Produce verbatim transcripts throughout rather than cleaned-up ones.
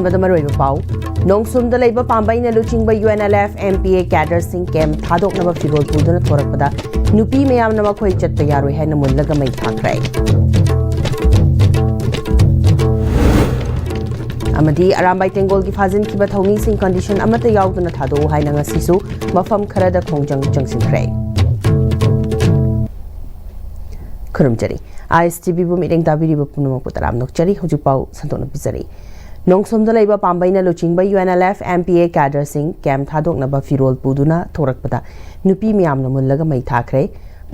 ꯃꯗ ꯃꯔꯨꯑꯣꯏꯕ ꯄꯥꯎ꯫ ꯅꯣꯡꯁꯨꯝꯗ ꯂꯩꯕ ꯄꯥꯝꯕꯩꯅ ꯂꯨꯆꯤꯡꯕ UNLF MPA cadreꯁꯤꯡ camp ꯊꯥꯗꯣꯛꯅꯕ ꯐꯤꯔꯣꯜ ꯄꯨꯗꯨꯅ ꯊꯣꯔꯛꯄꯗ ꯅꯨꯄꯤ ꯃꯌꯥꯝꯅ ꯃꯈꯣꯏ ꯆꯠꯄ ꯌꯥꯔꯣꯏ ꯍꯥꯏꯅ ꯃꯨꯜꯂꯒ ꯃꯩ ꯊꯥꯈ꯭ꯔꯦ꯫ ꯑꯃꯗꯤ ꯑꯔꯥꯝꯕꯥꯏ ꯇꯦꯡꯒꯣꯜꯒꯤ ꯐꯥꯖꯤꯟꯈꯤꯕ ꯊꯧꯃꯤꯁꯤꯡ condition ꯑꯃꯠꯇ ꯌꯥꯎꯗꯅ ꯊꯥꯗꯣꯛꯎ ꯍꯥꯏꯅ ꯉꯁꯤꯁꯨ ꯃꯐꯝ ꯈꯔꯗ ꯈꯣꯡꯖꯪ ꯆꯪꯁꯤꯟꯈ꯭ꯔꯦ꯫ ꯈꯨꯔꯨꯝꯖꯔꯤ꯫ ISTVꯕꯨ ꯃꯤꯠꯌꯦꯡ ꯇꯥꯕꯤꯔꯤꯕ ꯄꯨꯝꯅꯃꯛꯄꯨ ꯇꯔꯥꯝꯅ ꯑꯣꯛꯆꯔꯤ꯫ ꯍꯧꯖꯤꯛ ꯄꯥꯎ ꯁꯟꯗꯣꯛꯅ ꯄꯤꯖꯔꯤ꯫ ꯅꯣꯡꯁꯣꯝꯗ ꯂꯩꯕ ꯄꯥꯝꯕꯩꯅ ꯂꯨꯆꯤꯡꯕ UNLF MPA cadreꯁꯤꯡ camp ꯊꯥꯗꯣꯛꯅꯕ ꯐꯤꯔꯣꯜ ꯄꯨꯗꯨꯅ ꯊꯣꯔꯛꯄꯗ ꯅꯨꯄꯤ ꯃꯌꯥꯝꯅ ꯃꯨꯜꯂꯒ ꯃꯩ ꯊꯥꯈ꯭ꯔꯦ꯫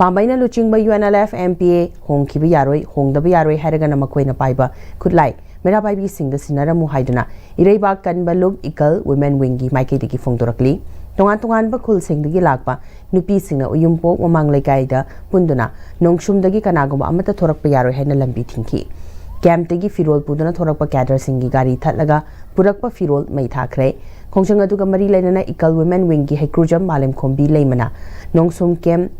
ꯄꯥꯝꯕꯩꯅ ꯂꯨꯆꯤꯡꯕ UNLF MPA ꯍꯣꯡꯈꯤꯕ ꯌꯥꯔꯣꯏ, ꯍꯣꯡꯗꯕ ꯌꯥꯔꯣꯏ ꯍꯥꯏꯔꯒꯅ ꯃꯈꯣꯏꯅ ꯄꯥꯏꯕ ꯈꯨꯠꯂꯥꯏ ꯃꯩꯔꯥ ꯄꯥꯏꯕꯤꯁꯤꯡꯗ ꯁꯤꯟꯅꯔꯝꯃꯨ ꯍꯥꯏꯗꯨꯅ ꯏꯔꯩꯕꯥꯛ ꯀꯟꯕ ꯂꯨꯞ ꯏꯀꯜ Women Wingꯒꯤ ꯃꯥꯏꯀꯩꯗꯒꯤ ꯐꯣꯡꯗꯣꯔꯛꯂꯤ꯫ ꯇꯣꯉꯥꯟ ꯇꯣꯉꯥꯟꯕ ꯈꯨꯜꯁꯤꯡꯗꯒꯤ ꯂꯥꯛꯄ ꯅꯨꯄꯤꯁꯤꯡꯅ ꯎꯌꯨꯝꯄꯣꯛ ꯃꯃꯥꯡ ꯂꯩꯀꯥꯏꯗ ꯄꯨꯟꯗꯨꯅ ꯅꯣꯡꯁꯨꯝꯗꯒꯤ ꯀꯅꯥꯒꯨꯝꯕ ꯑꯃꯠꯇ ꯊꯣꯔꯛꯄ ꯌꯥꯔꯣꯏ ꯍꯥꯏꯅ ꯂꯝꯕꯤ ꯊꯤꯡꯈꯤ꯫ Campꯇꯒꯤ ꯐꯤꯔꯣꯜ ꯄꯨꯗꯨꯅ ꯊꯣꯔꯛꯄ cadreꯁꯤꯡꯒꯤ ꯒꯥꯔꯤ ꯊꯠꯂꯒ ꯄꯨꯔꯛꯄ ꯐꯤꯔꯣꯜ ꯃꯩ ꯊꯥꯈ꯭ꯔꯦ꯫ ꯈꯣꯡꯖꯪ ꯑꯗꯨꯒ ꯃꯔꯤ ꯂꯩꯅꯅ ꯏꯀꯜ Women Wingꯒꯤ ꯍꯩꯀ꯭ꯔꯨꯖꯝ ꯃꯥꯂꯦꯝꯈꯣꯝꯕꯤ ꯂꯩꯃꯅ ꯅꯣꯡꯁꯨꯝ camp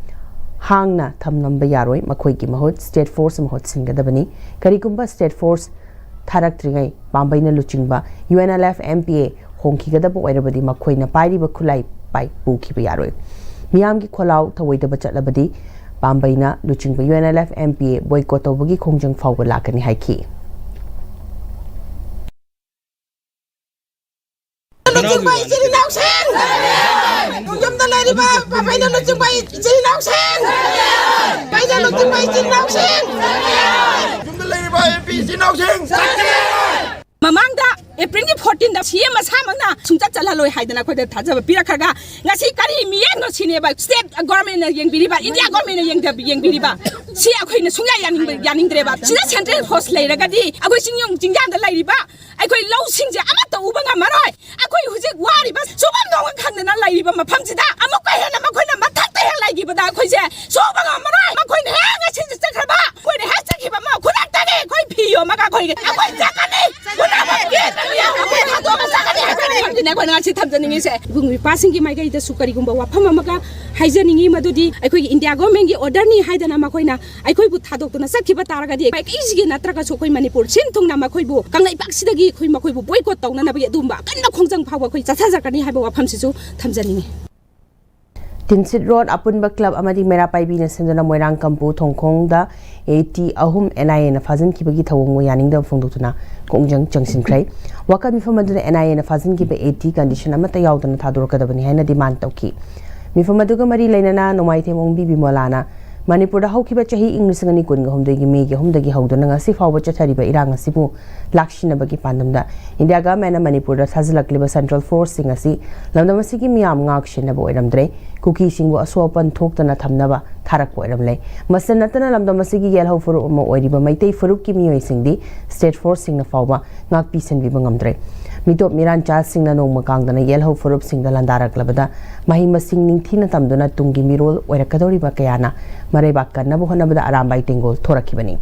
ꯍꯥꯡꯅ ꯊꯝꯂꯝꯕ ꯌꯥꯔꯣꯏ, ꯃꯈꯣꯏꯒꯤ ꯃꯍꯨꯠ state force ꯃꯍꯨꯠ ꯁꯤꯟꯒꯗꯕꯅꯤ꯫ ꯀꯔꯤꯒꯨꯝꯕ state force ꯊꯥꯔꯛꯇ꯭ꯔꯤꯉꯩ ꯄꯥꯝꯕꯩꯅ ꯂꯨꯆꯤꯡꯕ UNLF MPA ꯍꯣꯡꯈꯤꯒꯗꯕ ꯑꯣꯏꯔꯕꯗꯤ ꯃꯈꯣꯏꯅ ꯄꯥꯏꯔꯤꯕ ꯈꯨꯠꯂꯥꯏ ꯄꯥꯏ ꯄꯨꯈꯤꯕ ꯌꯥꯔꯣꯏ꯫ ꯃꯤꯌꯥꯝꯒꯤ ꯈꯣꯜꯂꯥꯎ ꯊꯧꯑꯣꯏꯗꯕ ꯆꯠꯂꯕꯗꯤ ꯄꯥꯝꯕꯩꯅ ꯂꯨꯆꯤꯡꯕ UNLF MPA boycott ꯇꯧꯕꯒꯤ ꯈꯣꯡꯖꯪ ꯐꯥꯎꯕ ꯂꯥꯛꯀꯅꯤ ꯍꯥꯏꯈꯤ꯫ ꯂꯨꯆꯤꯡꯕ ꯏꯆꯤꯜ ꯏꯅꯥꯎꯁꯤꯡ! ꯌꯨꯝꯗ ꯂꯩꯔꯤꯕ ꯄꯥꯝꯕꯩꯅ ꯂꯨꯆꯤꯡꯕ ꯏꯆꯤꯜ ꯏꯅꯥꯎꯁꯤꯡ! ꯄꯥꯝꯕꯩꯅ ꯂꯨꯆꯤꯡꯕ ꯏꯆꯤꯜ ꯏꯅꯥꯎꯁꯤꯡ! ꯌꯨꯝꯗ ꯂꯩꯔꯤꯕ MP ꯏꯆꯤꯜ ꯏꯅꯥꯎꯁꯤꯡ! ꯃꯃꯥꯡꯗ ꯑꯦꯄ꯭ꯔꯤꯜꯒꯤ fourteenꯗ CM ꯃꯁꯥꯃꯛꯅ ꯁꯨꯡꯆꯠ ꯆꯠꯍꯜꯂꯣꯏ ꯍꯥꯏꯗꯅ ꯑꯩꯈꯣꯏꯗ ꯊꯥꯖꯕ ꯄꯤꯔꯛꯈ꯭ꯔꯒ ꯉꯁꯤ ꯀꯔꯤ ꯃꯤꯠꯌꯦꯡꯅꯣ ꯁꯤꯅꯦꯕ state governmentꯅ ꯌꯦꯡꯕꯤꯔꯤꯕ, India governmentꯅ ꯌꯦꯡꯗꯕ-, ꯌꯦꯡꯕꯤꯔꯤꯕ? ꯁꯤ ꯑꯩꯈꯣꯏꯅ ꯁꯨꯡꯌꯥ ꯌꯥꯅꯤꯡꯕ-, ꯌꯥꯅꯤꯡꯗ꯭ꯔꯦꯕ꯫ ꯁꯤꯗ central force ꯂꯩꯔꯒꯗꯤ ꯑꯩꯈꯣꯏ ꯆꯤꯡꯌꯣꯡ ꯆꯤꯡꯌꯥꯗ ꯂꯩꯔꯤꯕ ꯑꯩꯈꯣꯏ ꯂꯧꯁꯤꯡꯁꯦ ꯑꯃꯠꯇ ꯎꯕ ꯉꯝꯃꯔꯣꯏ꯫ ꯑꯩꯈꯣꯏ ꯍꯧꯖꯤꯛ ꯋꯥꯔꯤꯕ ꯁꯨꯐꯝ ꯅꯣꯝꯐꯝ ꯈꯪꯗꯅ ꯂꯩꯔꯤꯕ ꯃꯐꯝꯁꯤꯗ ꯑꯃꯨꯛꯀ ꯍꯦꯟꯅ ꯃꯈꯣꯏꯅ ꯃꯊꯛꯇ ꯍꯦꯛ ꯂꯩꯈꯤꯕꯗ ꯑꯩꯈꯣꯏꯁꯦ ꯁꯨꯕ ꯉꯝꯃꯔꯣꯏ꯫ ꯃꯈꯣꯏꯅ ꯍꯦꯛ ꯉꯁꯤꯁꯨ ꯆꯠꯈ꯭ꯔꯕ, ꯑꯩꯈꯣꯏꯅ ꯍꯦꯛ ꯆꯠꯈꯤꯕ ꯑꯃ ꯈꯨꯗꯛꯇꯒꯤ ꯑꯩꯈꯣꯏ ꯐꯤ ꯌꯣꯝꯃꯒ ꯑꯩꯈꯣꯏ, ꯑꯩꯈꯣꯏ ꯆꯠꯀꯅꯤ꯫ ꯄꯨꯝꯅꯃꯛꯀꯤ ꯑꯩꯈꯣꯏ ꯊꯥꯗꯣꯛꯑꯒ ꯆꯠꯀꯅꯤ ꯍꯥꯏꯕꯅꯤ꯫ ꯑꯩꯈꯣꯏꯅ ꯉꯁꯤ ꯊꯝꯖꯅꯤꯡꯉꯤꯁꯦ ꯏꯕꯨꯡ ꯏꯄꯥꯁꯤꯡꯒꯤ ꯃꯥꯏꯀꯩꯗꯁꯨ ꯀꯔꯤꯒꯨꯝꯕ ꯋꯥꯐꯝ ꯑꯃꯒ ꯍꯥꯏꯖꯅꯤꯡꯉꯤ, ꯃꯗꯨꯗꯤ ꯑꯩꯈꯣꯏꯒꯤ ꯏꯟꯗꯤꯌꯥ ꯒꯣꯔꯃꯦꯟꯒꯤ ꯑꯣꯔꯗꯔꯅꯤ ꯍꯥꯏꯗꯅ ꯃꯈꯣꯏꯅ ꯑꯩꯈꯣꯏꯕꯨ ꯊꯥꯗꯣꯛꯇꯨꯅ ꯆꯠꯈꯤꯕ ꯇꯥꯔꯒꯗꯤ ꯃꯥꯏꯀꯩꯁꯤꯒꯤ ꯅꯠꯇ꯭ꯔꯒꯁꯨ ꯑꯩꯈꯣꯏ ꯃꯅꯤꯄꯨꯔ ꯁꯤꯟ ꯊꯨꯡꯅ ꯃꯈꯣꯏꯕꯨ ꯀꯪꯂꯩꯄꯥꯛꯁꯤꯗꯒꯤ ꯑꯩꯈꯣꯏ ꯃꯈꯣꯏꯕꯨ ꯕꯣꯏꯀꯣꯠ ꯇꯧꯅꯅꯕꯒꯤ ꯑꯗꯨꯒꯨꯝꯕ ꯑꯀꯟꯕ ꯈꯣꯡꯖꯪ ꯐꯥꯎꯕ ꯑꯩꯈꯣꯏ ꯆꯠꯊꯖꯔꯛꯀꯅꯤ ꯍꯥꯏꯕ ꯋꯥꯐꯝꯁꯤꯁꯨ ꯊꯝꯖꯅꯤꯡꯉꯤ꯫ ꯇꯤꯟꯁꯤꯠ ꯔꯣꯗ ꯑꯄꯨꯟꯕ ꯀ꯭ꯂꯕ ꯑꯃꯗꯤ ꯃꯩꯔꯥ ꯄꯥꯏꯕꯤꯅ ꯁꯤꯟꯗꯨꯅ ꯃꯣꯏꯔꯥꯡ ꯀꯝꯄꯨ ꯊꯣꯡꯈꯣꯡꯗ ꯑꯦ ꯇꯤ ꯑꯍꯨꯝ ꯑꯦꯟ ꯑꯥꯏ ꯑꯦꯅ ꯐꯥꯖꯤꯟꯈꯤꯕꯒꯤ ꯊꯧꯑꯣꯡꯕꯨ ꯌꯥꯅꯤꯡꯗꯕ ꯐꯣꯡꯗꯣꯛꯇꯨꯅ ꯈꯣꯡꯖꯪ ꯆꯪꯁꯤꯟꯈ꯭ꯔꯦ꯫ ꯋꯥꯀꯠ ꯃꯤꯐꯝ ꯑꯗꯨꯗ ꯑꯦꯟ ꯑꯥꯏ ꯑꯦꯅ ꯐꯥꯖꯤꯟꯈꯤꯕ ꯑꯦ ꯇꯤ ꯀꯟꯗꯤꯁꯟ ꯑꯃꯠꯇ ꯌꯥꯎꯗꯅ ꯊꯥꯗꯣꯔꯛꯀꯗꯕꯅꯤ ꯍꯥꯏꯅ ꯗꯤꯃꯥꯟ ꯇꯧꯈꯤ꯫ ꯃꯤꯐꯝ ꯑꯗꯨꯒ ꯃꯔꯤ ꯂꯩꯅꯅ ꯅꯣꯡꯃꯥꯏꯊꯦꯝ ꯑꯣꯡꯕꯤ ꯕꯤꯃꯣꯂꯥꯅ ꯃꯅꯤꯄꯨꯔꯗ ꯍꯧꯈꯤꯕ ꯆꯍꯤ ꯏꯪ ꯂꯤꯁꯤꯡ ꯑꯅꯤ ꯀꯨꯟꯒ ꯍꯨꯝꯗꯣꯏꯒꯤ ꯃꯦꯒꯤ ꯑꯍꯨꯝꯗꯒꯤ ꯍꯧꯗꯨꯅ ꯉꯁꯤ ꯐꯥꯎꯕ ꯆꯠꯊꯔꯤꯕ ꯏꯔꯥꯡ ꯑꯁꯤꯕꯨ ꯂꯥꯛꯁꯤꯟꯅꯕꯒꯤ ꯄꯥꯟꯗꯝꯗ ꯏꯟꯗꯤꯌꯥ ꯒꯚꯔꯟꯃꯦꯟꯅ ꯃꯅꯤꯄꯨꯔꯗ ꯊꯥꯖꯤꯜꯂꯛꯂꯤꯕ ꯁꯦꯟꯇ꯭ꯔꯦꯜ ꯐꯣꯔꯁꯁꯤꯡ ꯑꯁꯤ ꯂꯝꯗꯝ ꯑꯁꯤꯒꯤ ꯃꯤꯌꯥꯝ ꯉꯥꯛ ꯁꯦꯟꯅꯕ ꯑꯣꯏꯔꯝꯗ꯭ꯔꯦ, ꯀꯨꯀꯤꯁꯤꯡꯕꯨ ꯑꯁꯣꯛ ꯑꯄꯟ ꯊꯣꯛꯇꯅ ꯊꯝꯅꯕ ꯊꯥꯔꯛꯄ ꯑꯣꯏꯔꯝꯂꯦ꯫ ꯃꯁꯤꯗ ꯅꯠꯇꯅ ꯂꯝꯗꯝ ꯑꯁꯤꯒꯤ ꯌꯦꯜꯍꯧ ꯐꯨꯔꯨꯞ ꯑꯃ ꯑꯣꯏꯔꯤꯕ ꯃꯩꯇꯩ ꯐꯨꯔꯨꯞꯀꯤ ꯃꯤꯑꯣꯏꯁꯤꯡꯗꯤ ꯁ꯭ꯇꯦꯠ ꯐꯣꯔꯁꯁꯤꯡꯅ ꯐꯥꯎꯕ ꯉꯥꯛꯄꯤ ꯁꯦꯟꯕꯤꯕ ꯉꯝꯗ꯭ꯔꯦ꯫ ꯃꯤꯇꯣꯞ ꯃꯤꯔꯥꯟꯆꯥꯁꯤꯡꯅ ꯅꯣꯡꯃ ꯀꯥꯡꯗꯅ ꯌꯦꯜꯍꯧ ꯐꯨꯔꯨꯞꯁꯤꯡꯗ ꯂꯥꯟꯗꯥꯔꯛꯂꯕꯗ ꯃꯍꯩ ꯃꯁꯤꯡ ꯅꯤꯡꯊꯤꯅ ꯇꯝꯗꯨꯅ ꯇꯨꯡꯒꯤ ꯃꯤꯔꯣꯜ ꯑꯣꯏꯔꯛꯀꯗꯧꯔꯤꯕ ꯀꯌꯥꯅ ꯃꯔꯩꯕꯥꯛ ꯀꯟꯅꯕ ꯍꯣꯠꯅꯕꯗ ꯑꯔꯥꯝꯕꯥꯏ ꯇꯦꯡꯒꯣꯜ ꯊꯣꯔꯛꯈꯤꯕꯅꯤ꯫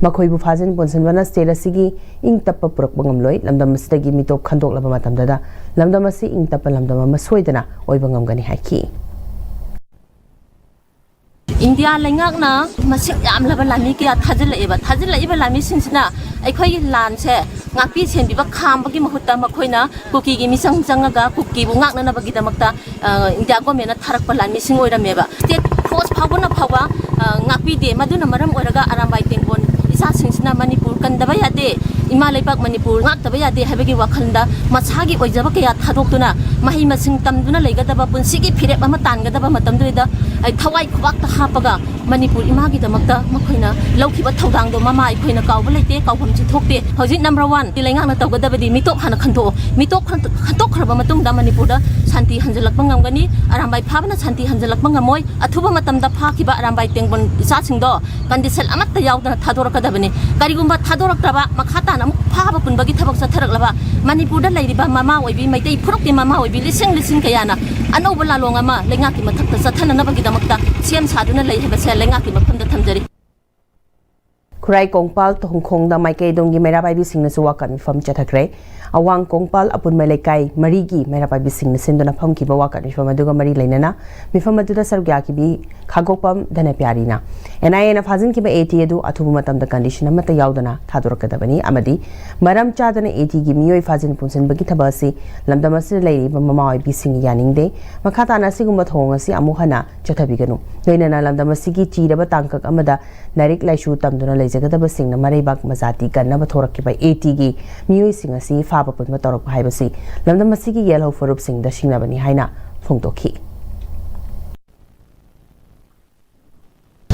ꯃꯈꯣꯏꯕꯨ ꯐꯥꯖꯤꯟ ꯄꯨꯟꯁꯤꯟꯕꯅ ꯁ꯭ꯇꯦꯠ ꯑꯁꯤꯒꯤ ꯏꯪ ꯇꯞꯄ ꯄꯨꯔꯛꯄ ꯉꯝꯂꯣꯏ꯫ ꯂꯝꯗꯝ ꯑꯁꯤꯗꯒꯤ ꯃꯤꯇꯣꯞ ꯈꯟꯗꯣꯛꯂꯕ ꯃꯇꯝꯗꯗ ꯂꯝꯗꯝ ꯑꯁꯤ ꯏꯪ ꯇꯞꯄ ꯂꯝꯗꯝ ꯑꯃ ꯁꯣꯏꯗꯅ ꯑꯣꯏꯕ ꯉꯝꯒꯅꯤ ꯍꯥꯏꯈꯤ꯫ ꯏꯟꯗꯤꯌꯥ ꯂꯩꯉꯥꯛꯅ ꯃꯁꯤꯡ ꯌꯥꯝꯂꯕ ꯂꯥꯟꯃꯤ ꯀꯌꯥ ꯊꯥꯖꯤꯜꯂꯛꯑꯦꯕ꯫ ꯊꯥꯖꯤꯜꯂꯛꯏꯕ ꯂꯥꯟꯃꯤꯁꯤꯡꯁꯤꯅ ꯑꯩꯈꯣꯏꯒꯤ ꯂꯥꯟꯁꯦ ꯉꯥꯛꯄꯤ ꯁꯦꯟꯕꯤꯕ ꯈꯥꯝꯕꯒꯤ ꯃꯍꯨꯠꯇ ꯃꯈꯣꯏꯅ ꯀꯨꯀꯤꯒꯤ ꯃꯤꯆꯪ ꯆꯪꯉꯒ ꯀꯨꯀꯤꯕꯨ ꯉꯥꯛꯅꯅꯕꯒꯤꯗꯃꯛꯇ, ꯑ, ꯏꯟꯗꯤꯌꯥ ꯒꯣꯔꯃꯦꯟꯅ ꯊꯥꯔꯛꯄ ꯂꯥꯟꯃꯤꯁꯤꯡ ꯑꯣꯏꯔꯝꯃꯦꯕ꯫ ꯁ꯭ꯇꯦꯠ ꯐꯣꯔꯁ ꯐꯥꯎꯕꯅ ꯐꯥꯎꯕ, ꯑ, ꯉꯥꯛꯄꯤꯗꯦ꯫ ꯃꯗꯨꯅ ꯃꯔꯝ ꯑꯣꯏꯔꯒ ꯑꯔꯥꯝꯕꯥꯏ ꯇꯦꯡꯒꯣꯜ ꯏꯆꯥꯁꯤꯡꯁꯤꯅ ꯃꯅꯤꯄꯨꯔ ꯀꯟꯗꯕ ꯌꯥꯗꯦ, ꯏꯃꯥ ꯂꯩꯕꯥꯛ ꯃꯅꯤꯄꯨꯔ ꯉꯥꯛꯇꯕ ꯌꯥꯗꯦ ꯍꯥꯏꯕꯒꯤ ꯋꯥꯈꯜꯗ ꯃꯁꯥꯒꯤ ꯑꯣꯏꯖꯕ ꯀꯌꯥ ꯊꯥꯗꯣꯛꯇꯨꯅ ꯃꯍꯩ ꯃꯁꯤꯡ ꯇꯝꯗꯨꯅ ꯂꯩꯒꯗꯕ ꯄꯨꯟꯁꯤꯒꯤ ꯐꯤꯔꯦꯞ ꯑꯃ ꯇꯥꯟꯒꯗꯕ ꯃꯇꯝꯗꯨꯗ ꯑꯩ ꯊꯋꯥꯏ ꯈꯨꯕꯥꯛꯇ ꯍꯥꯞꯄꯒ ꯃꯅꯤꯄꯨꯔ ꯏꯃꯥꯒꯤꯗꯃꯛꯇ ꯃꯈꯣꯏꯅ ꯂꯧꯈꯤꯕ ꯊꯧꯗꯥꯡꯗꯣ ꯃꯃꯥ ꯑꯩꯈꯣꯏꯅ ꯀꯥꯎꯕ ꯂꯩꯇꯦ, ꯀꯥꯎꯐꯝꯁꯨ ꯊꯣꯛꯇꯦ꯫ ꯍꯧꯖꯤꯛ ꯅꯝꯕꯔ ꯋꯥꯟ ꯂꯩꯉꯥꯛꯅ ꯇꯧꯒꯗꯕꯗꯤ ꯃꯤꯇꯣꯞ ꯍꯥꯟꯅ ꯈꯟꯗꯣꯛꯑꯣ꯫ ꯃꯤꯇꯣꯞ ꯈꯟ-, ꯈꯟꯗꯣꯛꯈ꯭ꯔꯕ ꯃꯇꯨꯡꯗ ꯃꯅꯤꯄꯨꯔꯗ ꯁꯥꯟꯇꯤ ꯍꯟꯖꯤꯜꯂꯛꯄ ꯉꯝꯒꯅꯤ꯫ ꯑꯔꯥꯝꯕꯥꯏ ꯐꯥꯕꯅ ꯁꯥꯟꯇꯤ ꯍꯟꯖꯤꯜꯂꯛꯄ ꯉꯝꯃꯣꯏ꯫ ꯑꯊꯨꯕ ꯃꯇꯝꯗ ꯐꯥꯈꯤꯕ ꯑꯔꯥꯝꯕꯥꯏ ꯇꯦꯡꯒꯣꯜ ꯏꯆꯥꯁꯤꯡꯗꯣ ꯀꯟꯗꯤꯁꯟ ꯑꯃꯠꯇ ꯌꯥꯎꯗꯅ ꯊꯥꯗꯣꯔꯛꯀꯗꯕꯅꯤ꯫ ꯀꯔꯤꯒꯨꯝꯕ ꯊꯥꯗꯣꯔꯛꯇ꯭ꯔꯕ, ꯃꯈꯥ ꯇꯥꯅ ꯑꯃꯨꯛ ꯐꯥꯕ ꯄꯨꯟꯕꯒꯤ ꯊꯕꯛ ꯆꯠꯊꯔꯛꯂꯕ, ꯃꯅꯤꯄꯨꯔꯗ ꯂꯩꯔꯤꯕ ꯃꯃꯥ ꯑꯣꯏꯕꯤ, ꯃꯩꯇꯩ ꯐꯨꯔꯨꯞꯀꯤ ꯃꯃꯥ ꯑꯣꯏꯕꯤ ꯂꯤꯁꯤꯡ ꯂꯤꯁꯤꯡ ꯀꯌꯥꯅ ꯑꯅꯧꯕ ꯂꯥꯂꯣꯡ ꯑꯃ ꯂꯩꯉꯥꯛꯀꯤ ꯃꯊꯛꯇ ꯆꯠꯊꯅꯅꯕꯒꯤꯗꯃꯛꯇ ꯁꯦꯝ ꯁꯥꯗꯨꯅ ꯂꯩ ꯍꯥꯏꯕꯁꯦ ꯂꯩꯉꯥꯛꯀꯤ ꯃꯐꯝꯗ ꯊꯝꯖꯔꯤ꯫ ꯈꯨꯔꯥꯏ ꯀꯣꯡꯄꯥꯜ ꯊꯣꯡꯈꯣꯡꯗ ꯃꯥꯏꯀꯩ ꯑꯗꯣꯝꯒꯤ ꯃꯩꯔꯥ ꯄꯥꯏꯕꯤꯁꯤꯡꯅꯁꯨ ꯋꯥꯀꯠ ꯃꯤꯐꯝ ꯆꯠꯊꯈ꯭ꯔꯦ꯫ ꯑꯋꯥꯡ ꯀꯣꯡꯄꯥꯜ ꯑꯄꯨꯟꯕ ꯂꯩꯀꯥꯏ ꯃꯔꯤꯒꯤ ꯃꯩꯔꯥ ꯄꯥꯏꯕꯤꯁꯤꯡꯅ ꯁꯤꯟꯗꯨꯅ ꯐꯝꯈꯤꯕ ꯋꯥꯀꯠ ꯃꯤꯐꯝ ꯑꯗꯨꯒ ꯃꯔꯤ ꯂꯩꯅꯅ ꯃꯤꯐꯝ ꯑꯗꯨꯗ ꯁꯔꯨꯛ ꯌꯥꯈꯤꯕꯤ ꯈꯥꯒꯣꯛꯄꯝ ꯙꯅꯄ꯭ꯌꯥꯔꯤꯅ, ꯑꯦꯟ ꯑꯥꯏ ꯑꯦꯅ ꯐꯥꯖꯤꯟꯈꯤꯕ ꯑꯦ ꯇꯤ ꯑꯗꯨ ꯑꯊꯨꯕ ꯃꯇꯝꯗ ꯀꯟꯗꯤꯁꯟ ꯑꯃꯠꯇ ꯌꯥꯎꯗꯅ ꯊꯥꯗꯣꯔꯛꯀꯗꯕꯅꯤ ꯑꯃꯗꯤ ꯃꯔꯝ ꯆꯥꯗꯅ ꯑꯦ ꯇꯤꯒꯤ ꯃꯤꯑꯣꯏ ꯐꯥꯖꯤꯟ ꯄꯨꯟꯁꯤꯟꯕꯒꯤ ꯊꯕꯛ ꯑꯁꯤ ꯂꯝꯗꯝ ꯑꯁꯤꯗ ꯂꯩꯔꯤꯕ ꯃꯃꯥ ꯑꯣꯏꯕꯤꯁꯤꯡꯅ ꯌꯥꯅꯤꯡꯗꯦ꯫ ꯃꯈꯥ ꯇꯥꯅ ꯑꯁꯤꯒꯨꯝꯕ ꯊꯧꯑꯣꯡ ꯑꯁꯤ ꯑꯃꯨꯛ ꯍꯟꯅ ꯆꯠꯊꯕꯤꯒꯅꯨ꯫ ꯂꯣꯏꯅꯅ ꯂꯝꯗꯝ ꯑꯁꯤꯒꯤ ꯆꯤꯔꯕ ꯇꯥꯡꯀꯛ ꯑꯃꯗ ꯂꯥꯏꯔꯤꯛ ꯂꯥꯏꯁꯨ ꯇꯝꯗꯨꯅ ꯂꯩꯖꯒꯗꯕꯁꯤꯡꯅ ꯃꯔꯩꯕꯥꯛ ꯃꯖꯥꯇꯤ ꯀꯟꯅꯕ ꯊꯣꯔꯛꯈꯤꯕ ꯑꯦ ꯇꯤꯒꯤ ꯃꯤꯑꯣꯏꯁꯤꯡ ꯑꯁꯤ ꯐꯥꯕ ꯄꯨꯟꯕ ꯇꯧꯔꯛꯄ ꯍꯥꯏꯕꯁꯤ ꯂꯝꯗꯝ ꯑꯁꯤꯒꯤ ꯌꯦꯜꯍꯧ ꯐꯨꯔꯨꯞꯁꯤꯡꯗ ꯁꯤꯡꯅꯕꯅꯤ ꯍꯥꯏꯅ ꯐꯣꯡꯗꯣꯛꯈꯤ꯫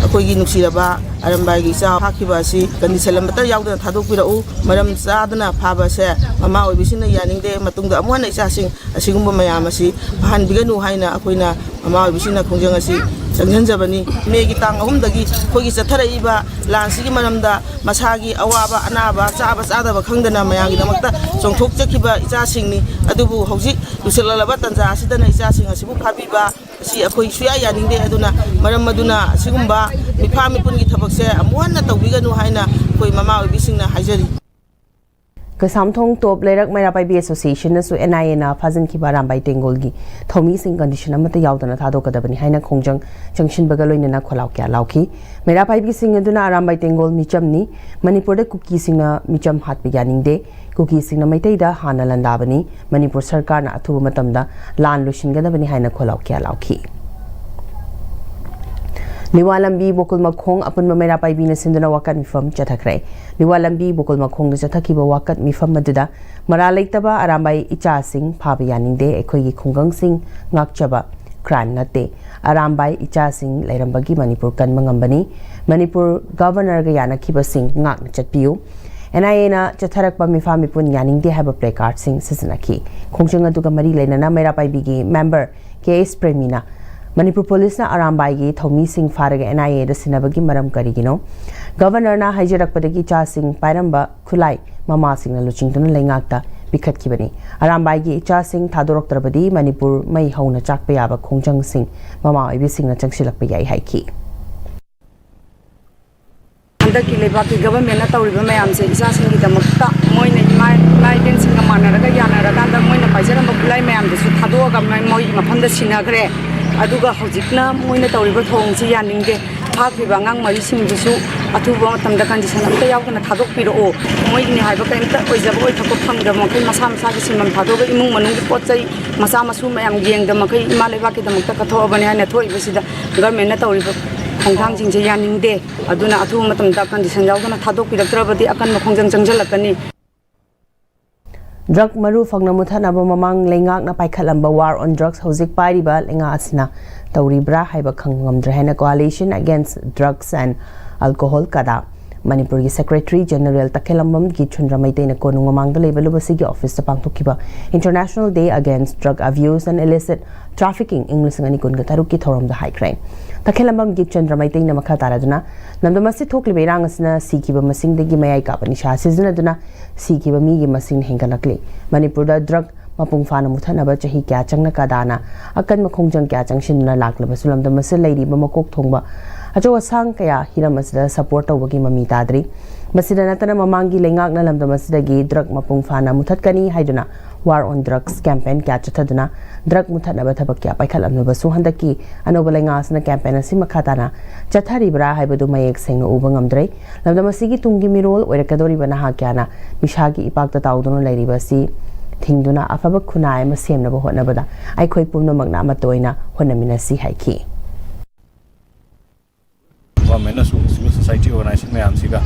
ꯑꯩꯈꯣꯏꯒꯤ ꯅꯨꯡꯁꯤꯔꯕ ꯑꯔꯝꯕꯥꯏꯒꯤ ꯏꯆꯥ ꯐꯥꯈꯤꯕ ꯑꯁꯤ ꯀꯟꯗꯤꯁꯟ ꯑꯃꯠꯇ ꯌꯥꯎꯗꯅ ꯊꯥꯗꯣꯛꯄꯤꯔꯛꯎ꯫ ꯃꯔꯝ ꯆꯥꯗꯅ ꯐꯥꯕ ꯑꯁꯦ ꯃꯃꯥ ꯑꯣꯏꯕꯤꯁꯤꯡꯅ ꯌꯥꯅꯤꯡꯗꯦ꯫ ꯃꯇꯨꯡꯗ ꯑꯃꯨꯛ ꯍꯟꯅ ꯏꯆꯥꯁꯤꯡ ꯑꯁꯤꯒꯨꯝꯕ ꯃꯌꯥꯝ ꯑꯁꯤ ꯐꯥꯍꯟꯕꯤꯒꯅꯨ ꯍꯥꯏꯅ ꯑꯩꯈꯣꯏꯅ ꯃꯃꯥ ꯑꯣꯏꯕꯤꯁꯤꯡꯅ ꯈꯣꯡꯖꯪ ꯑꯁꯤ ꯆꯪꯁꯤꯟꯖꯕꯅꯤ꯫ ꯃꯦꯒꯤ ꯇꯥꯡ ꯑꯍꯨꯝꯗꯒꯤ ꯑꯩꯈꯣꯏꯒꯤ ꯆꯠꯊꯔꯛꯏꯕ ꯂꯥꯟꯁꯤꯒꯤ ꯃꯔꯝꯗ ꯃꯁꯥꯒꯤ ꯑꯋꯥꯕ ꯑꯅꯥꯕ ꯆꯥꯕ ꯆꯥꯗꯕ ꯈꯪꯗꯅ ꯃꯌꯥꯝꯒꯤꯗꯃꯛꯇ ꯆꯣꯡꯊꯣꯛꯆꯈꯤꯕ ꯏꯆꯥꯁꯤꯡꯅꯤ꯫ ꯑꯗꯨꯕꯨ ꯍꯧꯖꯤꯛ ꯂꯨꯁꯤꯜꯂꯛꯂꯕ ꯇꯥꯟꯖꯥ ꯑꯁꯤꯗꯅ ꯏꯆꯥꯁꯤꯡ ꯑꯁꯤꯕꯨ ꯐꯥꯕꯤꯕ ꯑꯁꯤ ꯑꯩꯈꯣꯏ ꯁꯨꯌꯥ ꯌꯥꯅꯤꯡꯗꯦ꯫ ꯑꯗꯨꯅ ꯃꯔꯝ ꯑꯗꯨꯅ ꯑꯁꯤꯒꯨꯝꯕ ꯃꯤꯐꯥ ꯃꯤꯄꯨꯟꯒꯤ ꯊꯕꯛꯁꯦ ꯑꯃꯨꯛ ꯍꯟꯅ ꯇꯧꯕꯤꯒꯅꯨ ꯍꯥꯏꯅ ꯑꯩꯈꯣꯏ ꯃꯃꯥ ꯑꯣꯏꯕꯤꯁꯤꯡꯅ ꯍꯥꯏꯖꯔꯤ꯫ ꯀꯩꯁꯥꯝꯊꯣꯡ ꯇꯣꯞ ꯂꯩꯔꯛ ꯃꯩꯔꯥ ꯄꯥꯏꯕꯤ ꯑꯦꯁꯣꯁꯤꯌꯦꯁꯟꯅꯁꯨ ꯑꯦꯟ ꯑꯥꯏ ꯑꯦꯅ ꯐꯥꯖꯤꯟꯈꯤꯕ ꯑꯔꯥꯝꯕꯥꯏ ꯇꯦꯡꯒꯣꯜꯒꯤ ꯊꯧꯃꯤꯁꯤꯡ ꯀꯟꯗꯤꯁꯟ ꯑꯃꯠꯇ ꯌꯥꯎꯗꯅ ꯊꯥꯗꯣꯛꯀꯗꯕꯅꯤ ꯍꯥꯏꯅ ꯈꯣꯡꯖꯪ ꯆꯪꯁꯤꯟꯕꯒ ꯂꯣꯏꯅꯅ ꯈꯣꯜꯂꯥꯎ ꯀꯌꯥ ꯂꯥꯎꯈꯤ꯫ ꯃꯩꯔꯥ ꯄꯥꯏꯕꯤꯁꯤꯡ ꯑꯗꯨꯅ ꯑꯔꯥꯝꯕꯥꯏ ꯇꯦꯡꯒꯣꯜ ꯃꯤꯆꯝꯅꯤ, ꯃꯅꯤꯄꯨꯔꯗ ꯀꯨꯀꯤꯁꯤꯡꯅ ꯃꯤꯆꯝ ꯍꯥꯠꯄ ꯌꯥꯅꯤꯡꯗꯦ, ꯀꯨꯀꯤꯁꯤꯡꯅ ꯃꯩꯇꯩꯗ ꯍꯥꯟꯅ ꯂꯥꯟꯗꯥꯕꯅꯤ, ꯃꯅꯤꯄꯨꯔ ꯁꯔꯀꯥꯔꯅ ꯑꯊꯨꯕ ꯃꯇꯝꯗ ꯂꯥꯟ ꯂꯣꯏꯁꯤꯟꯒꯗꯕꯅꯤ ꯍꯥꯏꯅ ꯈꯣꯜꯂꯥꯎ ꯀꯌꯥ ꯂꯥꯎꯈꯤ꯫ ꯂꯤꯋꯥ ꯂꯝꯕꯤ ꯕꯣꯀꯨꯜ ꯃꯈꯣꯡ ꯑꯄꯨꯟꯕ ꯃꯩꯔꯥ ꯄꯥꯏꯕꯤꯅ ꯁꯤꯟꯗꯨꯅ ꯋꯥꯀꯠ ꯃꯤꯐꯝ ꯆꯠꯊꯈ꯭ꯔꯦ꯫ ꯂꯤꯋꯥ ꯂꯝꯕꯤ ꯕꯣꯀꯨꯜ ꯃꯈꯣꯡꯗ ꯆꯠꯊꯈꯤꯕ ꯋꯥꯀꯠ ꯃꯤꯐꯝ ꯑꯗꯨꯗ ꯃꯔꯥꯜ ꯂꯩꯇꯕ ꯑꯔꯥꯝꯕꯥꯏ ꯏꯆꯥꯁꯤꯡ ꯐꯥꯕ ꯌꯥꯅꯤꯡꯗꯦ, ꯑꯩꯈꯣꯏꯒꯤ ꯈꯨꯡꯒꯪꯁꯤꯡ ꯉꯥꯛꯆꯕ ꯀ꯭ꯔꯥꯏꯝ ꯅꯠꯇꯦ, ꯑꯔꯥꯝꯕꯥꯏ ꯏꯆꯥꯁꯤꯡ ꯂꯩꯔꯝꯕꯒꯤ ꯃꯅꯤꯄꯨꯔ ꯀꯟꯕ ꯉꯝꯕꯅꯤ, ꯃꯅꯤꯄꯨꯔ ꯒꯚꯔꯅꯔꯒ ꯌꯥꯅꯈꯤꯕꯁꯤꯡ ꯉꯥꯛꯅ ꯆꯠꯄꯤꯌꯨ, ꯑꯦꯟ ꯑꯥꯏ ꯑꯦꯅ ꯆꯠꯊꯔꯛꯄ ꯃꯤꯐꯥ ꯃꯤꯄꯨꯟ ꯌꯥꯅꯤꯡꯗꯦ ꯍꯥꯏꯕ ꯄ꯭ꯂꯦ ꯀꯥꯔꯗꯁꯤꯡ ꯁꯤꯖꯤꯟꯅꯈꯤ꯫ ꯈꯣꯡꯖꯪ ꯑꯗꯨꯒ ꯃꯔꯤ ꯂꯩꯅꯅ ꯃꯩꯔꯥ ꯄꯥꯏꯕꯤꯒꯤ ꯃꯦꯝꯕꯔ ꯀꯦ ꯑꯦꯁ ꯄ꯭ꯔꯦꯃꯤꯅ ꯃꯅꯤꯄꯨꯔ ꯄꯨꯂꯤꯁꯅ ꯑꯔꯥꯝꯕꯥꯏꯒꯤ ꯊꯧꯃꯤꯁꯤꯡ ꯐꯥꯔꯒ ꯑꯦꯟ ꯑꯥꯏ ꯑꯦꯗ ꯁꯤꯟꯅꯕꯒꯤ ꯃꯔꯝ ꯀꯔꯤꯒꯤꯅꯣ? ꯒꯚꯔꯅꯔꯅ ꯍꯥꯏꯖꯔꯛꯄꯗꯒꯤ ꯏꯆꯥꯁꯤꯡ ꯄꯥꯏꯔꯝꯕ ꯈꯨꯠꯂꯥꯏ ꯃꯃꯥꯁꯤꯡꯅ ꯂꯨꯆꯤꯡꯗꯨꯅ ꯂꯩꯉꯥꯛꯇ ꯄꯤꯈꯠꯈꯤꯕꯅꯤ꯫ ꯑꯔꯥꯝꯕꯥꯏꯒꯤ ꯏꯆꯥꯁꯤꯡ ꯊꯥꯗꯣꯔꯛꯇ꯭ꯔꯕꯗꯤ ꯃꯅꯤꯄꯨꯔ ꯃꯩ ꯍꯧꯅ ꯆꯥꯛꯄ ꯌꯥꯕ ꯈꯣꯡꯖꯪꯁꯤꯡ ꯃꯃꯥ ꯑꯣꯏꯕꯤꯁꯤꯡꯅ ꯆꯪꯁꯤꯜꯂꯛꯄ ꯌꯥꯏ ꯍꯥꯏꯈꯤ꯫ ꯍꯟꯗꯛꯀꯤ ꯂꯩꯕꯥꯛꯀꯤ ꯒꯚꯔꯟꯃꯦꯟꯅ ꯇꯧꯔꯤꯕ ꯃꯌꯥꯝꯁꯦ ꯏꯆꯥꯁꯤꯡꯒꯤꯗꯃꯛꯇ ꯃꯣꯏꯅ ꯏꯃꯥ ꯏꯃꯥ ꯏꯕꯦꯟꯁꯤꯡꯒ ꯃꯥꯟꯅꯔꯒ ꯌꯥꯅꯔꯀꯥꯟꯗ ꯃꯣꯏꯅ ꯄꯥꯏꯖꯔꯝꯕ ꯈꯨꯠꯂꯥꯏ ꯃꯌꯥꯝꯗꯨꯁꯨ ꯊꯥꯗꯣꯛꯑꯒ ꯃ-, ꯃꯣꯏꯒꯤ ꯃꯐꯝꯗ ꯁꯤꯟꯅꯈ꯭ꯔꯦ꯫ ꯑꯗꯨꯒ ꯍꯧꯖꯤꯛꯅ ꯃꯣꯏꯅ ꯇꯧꯔꯤꯕ ꯊꯧꯑꯣꯡꯁꯤ ꯌꯥꯅꯤꯡꯗꯦ꯫ ꯐꯥꯈ꯭ꯔꯤꯕ ꯑꯉꯥꯡ ꯃꯔꯤꯁꯤꯡꯗꯨꯁꯨ ꯑꯊꯨꯕ ꯃꯇꯝꯗ condition ꯑꯝꯇ ꯌꯥꯎꯗꯅ ꯊꯥꯗꯣꯛꯄꯤꯔꯛꯑꯣ꯫ ꯃꯣꯏꯒꯤꯅꯤ ꯍꯥꯏꯕ ꯀꯔꯤꯝꯇ ꯑꯣꯏꯖꯕ ꯑꯣꯏꯊꯣꯛꯄ ꯐꯪꯗꯕ ꯃꯈꯩ ꯃꯁꯥ ꯃꯁꯥꯒꯤ ꯁꯤꯟꯐꯝ ꯊꯥꯗꯣꯛꯑꯒ ꯏꯃꯨꯡ ꯃꯅꯨꯡꯒꯤ ꯄꯣꯠ ꯆꯩ ꯃꯆꯥ ꯃꯁꯨ ꯃꯌꯥꯝ ꯌꯦꯡꯗ ꯃꯈꯩ ꯏꯃꯥ ꯂꯩꯕꯥꯛꯀꯤꯗꯃꯛꯇ ꯀꯠꯊꯣꯛꯑꯕꯅꯤ ꯍꯥꯏꯅ ꯊꯣꯛꯏꯕꯁꯤꯗ governmentꯅ ꯇꯧꯔꯤꯕ ꯈꯣꯡꯊꯥꯡꯁꯤꯡꯁꯦ ꯌꯥꯅꯤꯡꯗꯦ꯫ ꯑꯗꯨꯅ ꯑꯊꯨꯕ ꯃꯇꯝꯗ condition ꯌꯥꯎꯗꯅ ꯊꯥꯗꯣꯛꯄꯤꯔꯛꯇ꯭ꯔꯕꯗꯤ ꯑꯀꯟꯕ ꯈꯣꯡꯖꯪ ꯆꯪꯁꯤꯜꯂꯛꯀꯅꯤ꯫ ꯗ꯭ꯔꯒ ꯃꯔꯨ ꯐꯪꯅ ꯃꯨꯊꯠꯅꯕ ꯃꯃꯥꯡ ꯂꯩꯉꯥꯛꯅ ꯄꯥꯏꯈꯠꯂꯝꯕ War on Drugs ꯍꯧꯖꯤꯛ ꯄꯥꯏꯔꯤꯕ ꯂꯩꯉꯥꯛ ꯑꯁꯤꯅ ꯇꯧꯔꯤꯕ꯭ꯔꯥ ꯍꯥꯏꯕ ꯈꯪꯕ ꯉꯝꯗ꯭ꯔꯦ ꯍꯥꯏꯅ Coalition Against Drugs and Alcohol, ꯀꯗꯥ, ꯃꯅꯤꯄꯨꯔꯒꯤ Secretary General ꯇꯈꯦꯂꯝꯕꯝ ꯒꯤꯠꯆꯟꯗ꯭ꯔ ꯃꯩꯇꯩꯅ ꯀꯣꯅꯨꯡ ꯃꯃꯥꯡꯗ ꯂꯩꯕ ꯂꯨꯕꯁꯤꯒꯤ officeꯇ ꯄꯥꯡꯊꯣꯛꯈꯤꯕ International Day Against Drug Abuse and Illicit Trafficking ꯏꯪ ꯂꯤꯁꯤꯡ ꯑꯅꯤ ꯀꯨꯟꯒ ꯇꯔꯨꯛꯀꯤ ꯊꯧꯔꯝꯗ ꯍꯥꯏꯈ꯭ꯔꯦ꯫ ꯇꯈꯦꯂꯝꯕꯝ ꯒꯤꯠꯆꯟꯗ꯭ꯔ ꯃꯩꯇꯩꯅ ꯃꯈꯥ ꯇꯥꯔꯗꯨꯅ, ꯂꯝꯗꯝ ꯑꯁꯤ ꯊꯣꯛꯂꯤꯕ ꯏꯔꯥꯡ ꯑꯁꯤꯅ ꯁꯤꯈꯤꯕ ꯃꯁꯤꯡꯗꯒꯤ ꯃꯌꯥꯏ ꯀꯥꯕ ꯅꯤꯁꯥ ꯁꯤꯖꯤꯟꯅꯗꯨꯅ ꯁꯤꯈꯤꯕ ꯃꯤꯒꯤ ꯃꯁꯤꯡ ꯍꯦꯟꯒꯠꯂꯛꯂꯤ꯫ ꯃꯅꯤꯄꯨꯔꯗ ꯗ꯭ꯔꯒ ꯃꯄꯨꯡ ꯐꯥꯅ ꯃꯨꯊꯠꯅꯕ ꯆꯍꯤ ꯀꯌꯥ ꯆꯪꯅ ꯀꯗꯥꯅ ꯑꯀꯟꯕ ꯈꯣꯡꯖꯪ ꯀꯌꯥ ꯆꯪꯁꯤꯟꯗꯨꯅ ꯂꯥꯛꯂꯕꯁꯨ, ꯂꯝꯗꯝ ꯑꯁꯤꯗ ꯂꯩꯔꯤꯕ ꯃꯀꯣꯛ ꯊꯣꯡꯕ ꯑꯆꯧ ꯑꯁꯥꯡ ꯀꯌꯥ ꯍꯤꯔꯝ ꯑꯁꯤꯗ support ꯇꯧꯕꯒꯤ ꯃꯃꯤ ꯇꯥꯗ꯭ꯔꯤ꯫ ꯃꯁꯤꯗ ꯅꯠꯇꯅ, ꯃꯃꯥꯡꯒꯤ ꯂꯩꯉꯥꯛꯅ ꯂꯝꯗꯝ ꯑꯁꯤꯗꯒꯤ ꯗ꯭ꯔꯒ ꯃꯄꯨꯡ ꯐꯥꯅ ꯃꯨꯊꯠꯀꯅꯤ ꯍꯥꯏꯗꯨꯅ War on Drugs campaign ꯀꯌꯥ ꯆꯠꯊꯗꯨꯅ ꯗ꯭ꯔꯒ ꯃꯨꯊꯠꯅꯕ ꯊꯕꯛ ꯀꯌꯥ ꯄꯥꯏꯈꯠꯂꯝꯂꯕꯁꯨ, ꯍꯟꯗꯛꯀꯤ ꯑꯅꯧꯕ ꯂꯩꯉꯥꯛ ꯑꯁꯤꯅ campaign ꯑꯁꯤ ꯃꯈꯥ ꯇꯥꯅ ꯆꯠꯊꯔꯤꯕ꯭ꯔꯥ ꯍꯥꯏꯕꯗꯨ ꯃꯌꯦꯛ ꯁꯦꯡꯅ ꯎꯕ ꯉꯝꯗ꯭ꯔꯦ꯫ ꯂꯝꯗꯝ ꯑꯁꯤꯒꯤ ꯇꯨꯡꯒꯤ ꯃꯤꯔꯣꯜ ꯑꯣꯏꯔꯛꯀꯗꯧꯔꯤꯕ ꯅꯍꯥ ꯀꯌꯥꯅ ꯅꯤꯁꯥꯒꯤ ꯏꯄꯥꯛꯇ ꯇꯥꯎꯗꯨꯅ ꯂꯩꯔꯤꯕ ꯑꯁꯤ ꯊꯤꯡꯗꯨꯅ ꯑꯐꯕ ꯈꯨꯟꯅꯥꯏ ꯑꯃ ꯁꯦꯝꯅꯕ ꯍꯣꯠꯅꯕꯗ ꯑꯩꯈꯣꯏ ꯄꯨꯝꯅꯃꯛꯅ ꯑꯃꯠꯇ ꯑꯣꯏꯅ ꯍꯣꯠꯅꯃꯤꯟꯅꯁꯤ ꯍꯥꯏꯈꯤ꯫ Governmentꯅꯁꯨ civil society organization ꯃꯌꯥꯝꯁꯤꯒ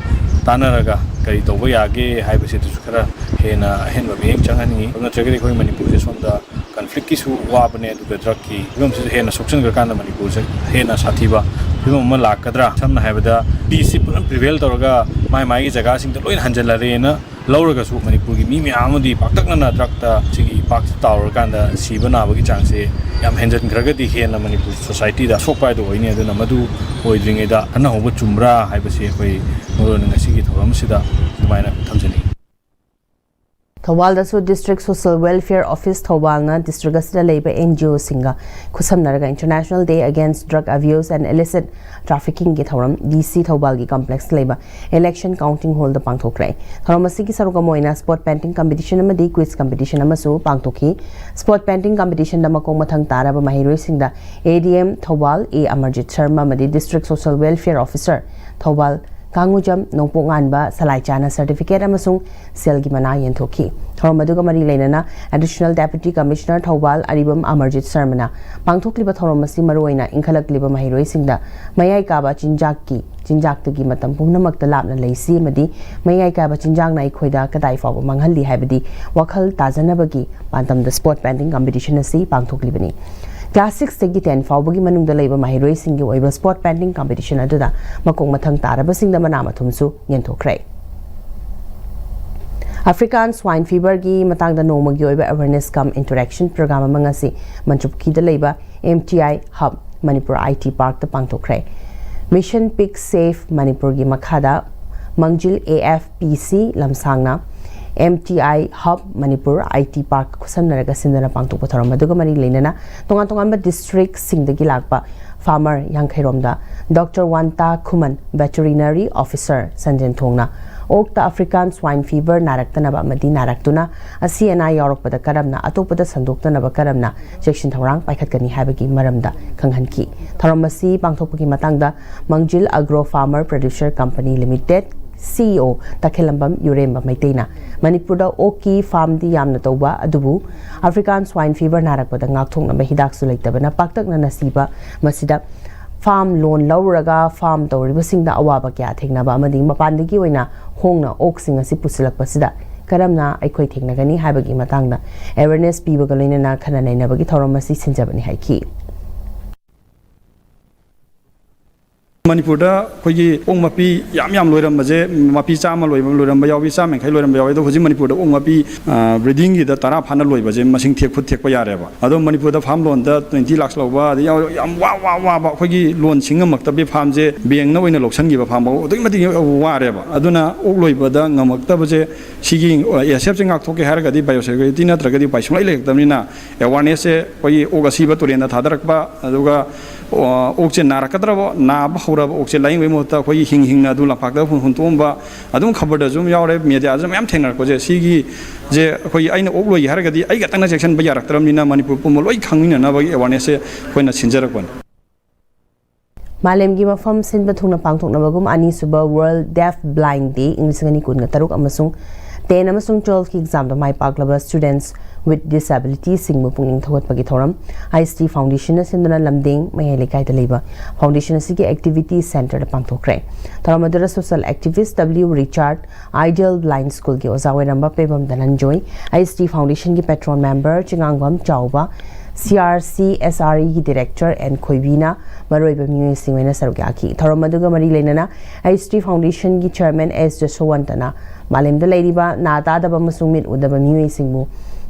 ꯇꯥꯟꯅꯔꯒ ꯀꯔꯤ ꯇꯧꯕ ꯌꯥꯒꯦ ꯍꯥꯏꯕꯁꯤꯗꯁꯨ ꯈꯔ ꯍꯦꯟꯅ ꯑꯍꯦꯟꯕ ꯃꯤꯠꯌꯦꯡ ꯆꯪꯍꯟꯅꯤꯡꯉꯤ꯫ ꯑꯗꯨ ꯅꯠꯇ꯭ꯔꯒꯗꯤ ꯑꯩꯈꯣꯏ ꯃꯅꯤꯄꯨꯔꯁꯦ ꯁꯣꯝꯗ conflictꯀꯤꯁꯨ ꯋꯥꯕꯅꯦ, ꯑꯗꯨꯒ ꯗ꯭ꯔꯒꯀꯤ ꯐꯤꯕꯝꯁꯤꯁꯨ ꯍꯦꯟꯅ ꯁꯣꯛꯆꯟꯈ꯭ꯔꯀꯥꯟꯗ ꯃꯅꯤꯄꯨꯔꯁꯦ ꯍꯦꯟꯅ ꯁꯥꯊꯤꯕ ꯐꯤꯕꯝ ꯑꯃ ꯂꯥꯛꯀꯗ꯭ꯔꯥ? ꯁꯝꯅ ꯍꯥꯏꯔꯕꯗ peaceꯁꯤ ꯄꯨꯔꯥ prevail ꯇꯧꯔꯒ ꯃꯥꯏ ꯃꯥꯏꯒꯤ ꯖꯒꯥꯁꯤꯡꯗ ꯂꯣꯏꯅ ꯍꯟꯖꯜꯂꯔꯦꯅ ꯂꯧꯔꯒꯁꯨ ꯃꯅꯤꯄꯨꯔꯒꯤ ꯃꯤ ꯃꯌꯥꯝ ꯑꯃꯗꯤ ꯄꯥꯛꯇꯛꯅꯅ ꯗ꯭ꯔꯒꯇ ꯁꯤꯒꯤ ꯏꯄꯥꯛꯁꯤ ꯇꯥꯎꯔꯀꯥꯟꯗ ꯁꯤꯕ ꯅꯥꯕꯒꯤ ꯆꯥꯡꯁꯦ ꯌꯥꯝ ꯍꯦꯟꯖꯟꯈ꯭ꯔꯒꯗꯤ ꯍꯦꯟꯅ ꯃꯅꯤꯄꯨꯔ societyꯗ ꯑꯁꯣꯛꯄ ꯍꯥꯏꯗꯣ ꯑꯣꯏꯅꯤ꯫ ꯑꯗꯨꯅ ꯃꯗꯨ ꯑꯣꯏꯗ꯭ꯔꯤꯉꯩꯗ ꯈꯟꯅꯍꯧꯕ ꯆꯨꯝꯕ꯭ꯔꯥ ꯍꯥꯏꯕꯁꯤ ꯑꯩꯈꯣꯏ ꯃꯔꯨꯑꯣꯏꯅ ꯉꯁꯤꯒꯤ ꯊꯧꯔꯝꯁꯤꯗ ꯑꯗꯨꯃꯥꯏꯅ ꯊꯝꯖꯅꯤꯡꯉꯤ꯫ ꯊꯧꯕꯥꯜꯗꯁꯨ District Social Welfare Office ꯊꯧꯕꯥꯜꯅ district ꯑꯁꯤꯗ ꯂꯩꯕ NGOꯁꯤꯡꯒ ꯈꯨꯠꯁꯝꯅꯔꯒ International Day Against Drug Abuse and Illicit Traffickingꯒꯤ ꯊꯧꯔꯝ DC ꯊꯧꯕꯥꯜꯒꯤ complexꯇ ꯂꯩꯕ election counting hallꯗ ꯄꯥꯡꯊꯣꯛꯈ꯭ꯔꯦ꯫ ꯊꯧꯔꯝ ꯑꯁꯤꯒꯤ ꯁꯔꯨꯛ ꯑꯃ ꯑꯣꯏꯅ spot painting competition ꯑꯃꯗꯤ quiz competition ꯑꯃꯁꯨ ꯄꯥꯡꯊꯣꯛꯈꯤ꯫ Spot painting competitionꯗ ꯃꯈꯣꯡ ꯃꯊꯪ ꯇꯥꯔꯕ ꯃꯍꯩꯔꯣꯏꯁꯤꯡꯗ ADM ꯊꯧꯕꯥꯜ A ꯑꯃꯔꯖꯤꯠ ꯁꯔꯃ ꯑꯃꯗꯤ District Social Welfare Officer Thoubal ꯀꯥꯡꯉꯨꯖꯝ ꯅꯣꯡꯄꯣꯛ ꯉꯥꯟꯕ ꯁꯂꯥꯏꯆꯥꯅ certificate ꯑꯃꯁꯨꯡ ꯁꯦꯜꯒꯤ ꯃꯅꯥ ꯌꯦꯟꯊꯣꯛꯈꯤ꯫ ꯊꯧꯔꯝ ꯑꯗꯨꯒ ꯃꯔꯤ ꯂꯩꯅꯅ Additional Deputy Commissioner ꯊꯧꯕꯥꯜ ꯑꯔꯤꯕꯝ ꯑꯃꯔꯖꯤꯠ ꯁꯔꯃꯅ ꯄꯥꯡꯊꯣꯛꯂꯤꯕ ꯊꯧꯔꯝ ꯑꯁꯤ ꯃꯔꯨꯑꯣꯏꯅ ꯏꯟꯈꯠꯂꯛꯂꯤꯕ ꯃꯍꯩꯔꯣꯏꯁꯤꯡꯗ ꯃꯌꯥꯏ ꯀꯥꯕ ꯆꯤꯟꯖꯥꯛꯀꯤ ꯆꯤꯟꯖꯥꯛꯇꯒꯤ ꯃꯇꯝ ꯄꯨꯝꯅꯃꯛꯇ ꯂꯥꯞꯅ ꯂꯩꯁꯤ ꯑꯃꯗꯤ ꯃꯌꯥꯏ ꯀꯥꯕ ꯆꯤꯟꯖꯥꯛꯅ ꯑꯩꯈꯣꯏꯗ ꯀꯗꯥꯏ ꯐꯥꯎꯕ ꯃꯥꯡꯍꯜꯂꯤ ꯍꯥꯏꯕꯗꯤ ꯋꯥꯈꯜ ꯇꯥꯖꯅꯕꯒꯤ ꯄꯥꯟꯗꯝꯗ spot painting competition ꯑꯁꯤ ꯄꯥꯡꯊꯣꯛꯂꯤꯕꯅꯤ꯫ Class sixꯇꯒꯤ ten ꯐꯥꯎꯕꯒꯤ ꯃꯅꯨꯡꯗ ꯂꯩꯕ ꯃꯍꯩꯔꯣꯏꯁꯤꯡꯒꯤ ꯑꯣꯏꯕ spot painting competition ꯑꯗꯨꯗ ꯃꯈꯣꯡ ꯃꯊꯪ ꯇꯥꯔꯕꯁꯤꯡꯗ ꯃꯅꯥ ꯃꯊꯨꯝꯁꯨ ꯌꯦꯟꯊꯣꯛꯈ꯭ꯔꯦ꯫ African Swine Feverꯒꯤ ꯃꯇꯥꯡꯗ ꯅꯣꯡꯃꯒꯤ ꯑꯣꯏꯕ awareness cum interaction program ꯑꯃ ꯉꯁꯤ ꯃꯟꯇ꯭ꯔꯤꯄꯨꯈ꯭ꯔꯤꯗ ꯂꯩꯕ MTI Hub Manipur IT Parkꯇ ꯄꯥꯡꯊꯣꯛꯈ꯭ꯔꯦ꯫ Mission Pig Safe Manipurꯒꯤ ꯃꯈꯥꯗ ꯃꯥꯡꯖꯤꯜ AFPC ꯂꯝꯁꯥꯡꯅ MTI Hub Manipur IT Park ꯈꯨꯠꯁꯝꯅꯔꯒ ꯁꯤꯟꯗꯨꯅ ꯄꯥꯡꯊꯣꯛꯄ ꯊꯧꯔꯝ ꯑꯗꯨꯒ ꯃꯔꯤ ꯂꯩꯅꯅ ꯇꯣꯉꯥꯟ ꯇꯣꯉꯥꯟꯕ districtꯁꯤꯡꯗꯒꯤ ꯂꯥꯛꯄ farmer ꯌꯥꯡꯈꯩꯔꯣꯝꯗ Doctor ꯋꯥꯟꯇꯥ ꯈꯨꯃꯟ, Veterinary Officer ꯁꯟꯖꯦꯟ ꯊꯣꯡꯅ ꯑꯣꯛꯇ African Swine Fever ꯅꯥꯔꯛꯇꯅꯕ ꯑꯃꯗꯤ ꯅꯥꯔꯛꯇꯨꯅ ꯑꯁꯤ ꯑꯅꯥ ꯌꯥꯎꯔꯛꯄꯗ ꯀꯔꯝꯅ ꯑꯇꯣꯞꯄꯗ ꯁꯟꯗꯣꯛꯇꯅꯕ ꯀꯔꯝꯅ ꯆꯦꯛꯁꯤꯟ ꯊꯧꯔꯥꯡ ꯄꯥꯏꯈꯠꯀꯅꯤ ꯍꯥꯏꯕꯒꯤ ꯃꯔꯝꯗ ꯈꯪꯍꯟꯈꯤ꯫ ꯊꯧꯔꯝ ꯑꯁꯤ ꯄꯥꯡꯊꯣꯛꯄꯒꯤ ꯃꯇꯥꯡꯗ ꯃꯥꯡꯖꯤꯜ Agro Farmer Producer Company Limited CEO ꯇꯈꯦꯜꯂꯝꯕꯝ ꯌꯨꯔꯦꯝꯕ ꯃꯩꯇꯩꯅ ꯃꯅꯤꯄꯨꯔꯗ ꯑꯣꯛꯀꯤ farmꯗꯤ ꯌꯥꯝꯅ ꯇꯧꯕ ꯑꯗꯨꯕꯨ African Swine Fever ꯅꯥꯔꯛꯄꯗ ꯉꯥꯛꯊꯣꯛꯅꯕ ꯍꯤꯗꯥꯛꯁꯨ ꯂꯩꯇꯕꯅ ꯄꯥꯛꯇꯛꯅꯅ ꯁꯤꯕ, ꯃꯁꯤꯗ farm loan ꯂꯧꯔꯒ farm ꯇꯧꯔꯤꯕꯁꯤꯡꯗ ꯑꯋꯥꯕ ꯀꯌꯥ ꯊꯦꯡꯅꯕ ꯑꯃꯗꯤ ꯃꯄꯥꯟꯗꯒꯤ ꯑꯣꯏꯅ ꯍꯣꯡꯅ ꯑꯣꯛꯁꯤꯡ ꯑꯁꯤ ꯄꯨꯁꯤꯜꯂꯛꯄꯁꯤꯗ ꯀꯔꯝꯅ ꯑꯩꯈꯣꯏ ꯊꯦꯡꯅꯒꯅꯤ ꯍꯥꯏꯕꯒꯤ ꯃꯇꯥꯡꯗ awareness ꯄꯤꯕꯒ ꯂꯣꯏꯅꯅ ꯈꯟꯅ ꯅꯩꯅꯕꯒꯤ ꯊꯧꯔꯝ ꯑꯁꯤ ꯁꯤꯟꯖꯕꯅꯤ ꯍꯥꯏꯈꯤ꯫ ꯃꯅꯤꯄꯨꯔꯗ ꯑꯩꯈꯣꯏꯒꯤ ꯑꯣꯛ ꯃꯄꯤ ꯌꯥꯝ ꯌꯥꯝ ꯂꯣꯏꯔꯝꯕꯁꯦ, ꯃꯄꯤ ꯆꯥꯝꯃ ꯂꯣꯏꯕ, ꯂꯣꯏꯔꯝꯕ ꯌꯥꯎꯏ, ꯆꯥꯝꯃ ꯌꯥꯡꯈꯩ ꯂꯣꯏꯔꯝꯕ ꯌꯥꯎꯏ꯫ ꯑꯗꯣ ꯍꯧꯖꯤꯛ ꯃꯅꯤꯄꯨꯔꯗ ꯑꯣꯛ ꯃꯄꯤ, ꯑ, breedingꯒꯤꯗ ꯇꯔꯥ ꯐꯥꯅ ꯂꯣꯏꯕꯁꯦ ꯃꯁꯤꯡ ꯊꯦꯛ, ꯈꯨꯠ ꯊꯦꯛꯄ ꯌꯥꯔꯦꯕ꯫ ꯑꯗꯣ ꯃꯅꯤꯄꯨꯔꯗ farm loanꯗ twenty lakhs ꯂꯧꯕ, ꯑꯗꯩ ꯌꯥꯝ, ꯌꯥꯝ ꯋꯥ, ꯋꯥ, ꯋꯥꯕ, ꯑꯩꯈꯣꯏꯒꯤ loan ꯁꯤꯡ ꯉꯝꯃꯛꯇꯕꯤ farmꯁꯦ bankꯅ ꯑꯣꯏꯅ ꯂꯧꯁꯤꯟꯈꯤꯕ farm ꯐꯥꯎ ꯑꯗꯨꯛꯀꯤ ꯃꯇꯤꯛ ꯋꯥꯔꯦꯕ꯫ ꯑꯗꯨꯅ ꯑꯣꯛ ꯂꯣꯏꯕꯗ ꯉꯝꯃꯛꯇꯕꯁꯦ, ꯁꯤꯒꯤ, ꯑ, ꯑꯦꯁ ꯑꯦꯐꯁꯦ ꯉꯥꯛꯊꯣꯛꯀꯦ ꯍꯥꯏꯔꯒꯗꯤ biosecurity ꯅꯠꯇ꯭ꯔꯒꯗꯤ ꯎꯄꯥꯏ ꯁꯨꯡꯂꯩ ꯂꯩꯔꯛꯇꯕꯅꯤꯅ, awarenessꯁꯦ ꯑꯩꯈꯣꯏꯒꯤ ꯑꯣꯛ ꯑꯁꯤꯕ ꯇꯨꯔꯦꯟꯗ ꯊꯥꯗꯔꯛꯄ, ꯑꯗꯨꯒ, ꯑ, ꯑꯣꯛꯁꯦ ꯅꯥꯔꯛꯀꯗ꯭ꯔꯕ, ꯅꯥꯕ ꯍꯧꯔꯕ ꯑꯣꯛꯁꯦ ꯂꯥꯏꯌꯦꯡꯕꯒꯤ ꯃꯍꯨꯠꯇ ꯑꯩꯈꯣꯏꯒꯤ ꯍꯤꯡ ꯍꯤꯡꯅ ꯑꯗꯨꯝ ꯂꯝꯄꯥꯛꯇ ꯍꯨꯟ-, ꯍꯨꯟꯇꯣꯛꯑꯝꯕ, ꯑꯗꯨꯝ ꯈꯕꯔꯗꯁꯨ ꯑꯗꯨꯝ ꯌꯥꯎꯔꯦ, mediaꯗꯁꯨ ꯃꯌꯥꯝ ꯊꯦꯡꯅꯔꯛꯄꯁꯦ꯫ ꯁꯤꯒꯤꯁꯦ ꯑꯩꯈꯣꯏꯒꯤ, ꯑꯩꯅ ꯑꯣꯛ ꯂꯣꯏꯒꯦ ꯍꯥꯏꯔꯒꯗꯤ ꯑꯩ ꯈꯛꯇꯪꯅ ꯆꯦꯛꯁꯤꯟꯕ ꯌꯥꯔꯛꯇ꯭ꯔꯕꯅꯤꯅ ꯃꯅꯤꯄꯨꯔ ꯄꯨꯝꯕ ꯂꯣꯏ ꯈꯪꯃꯤꯟꯅꯅꯕꯒꯤ awarenessꯁꯦ ꯑꯩꯈꯣꯏꯅ ꯁꯤꯟꯖꯔꯛꯄꯅꯤ꯫ ꯃꯥꯂꯦꯝꯒꯤ ꯃꯐꯝ ꯁꯤꯟꯕ ꯊꯨꯡꯅ ꯄꯥꯡꯊꯣꯛꯅꯕꯒꯨꯝ ꯑꯅꯤꯁꯨꯕ World Deaf Blind Day ꯏꯪ ꯂꯤꯁꯤꯡ ꯑꯅꯤ ꯀꯨꯟꯒ ꯇꯔꯨꯛ ꯑꯃꯁꯨꯡ ten ꯑꯃꯁꯨꯡ twelveꯀꯤ examꯗ ꯃꯥꯏ ꯄꯥꯛꯂꯕ students with disabilityꯁꯤꯡꯕꯨ ꯄꯨꯛꯅꯤꯡ ꯊꯧꯒꯠꯄꯒꯤ ꯊꯧꯔꯝ IST Foundationꯅ ꯁꯤꯟꯗꯨꯅ ꯂꯝꯗꯦꯡ ꯃꯌꯥꯏ ꯂꯩꯀꯥꯏꯗ ꯂꯩꯕ foundation ꯑꯁꯤꯒꯤ activity centreꯗ ꯄꯥꯡꯊꯣꯛꯈ꯭ꯔꯦ꯫ ꯊꯧꯔꯝ ꯑꯗꯨꯗ social activist W Richard, Ideal Blind Schoolꯒꯤ ꯑꯣꯖꯥ ꯑꯣꯏꯔꯝꯕ ꯄꯦꯕꯝ ꯙꯅꯟꯖꯣꯏ, IST Foundationꯒꯤ patron member ꯆꯤꯉꯥꯡꯕꯝ ꯆꯥꯎꯕ, CRCSREꯒꯤ director N ꯈꯣꯏꯕꯤꯅ ꯃꯔꯨꯑꯣꯏꯕ ꯃꯤꯑꯣꯏꯁꯤꯡ ꯑꯣꯏꯅ ꯁꯔꯨꯛ ꯌꯥꯈꯤ꯫ ꯊꯧꯔꯝ ꯑꯗꯨꯒ ꯃꯔꯤ ꯂꯩꯅꯅ IST Foundationꯒꯤ chairman S ꯖꯁꯣꯋꯟꯇꯅ ꯃꯥꯂꯦꯝꯗ ꯂꯩꯔꯤꯕ ꯅꯥ ꯇꯥꯗꯕ ꯑꯃꯁꯨꯡ ꯃꯤꯠ ꯎꯗꯕ ꯃꯤꯑꯣꯏꯁꯤꯡꯕꯨ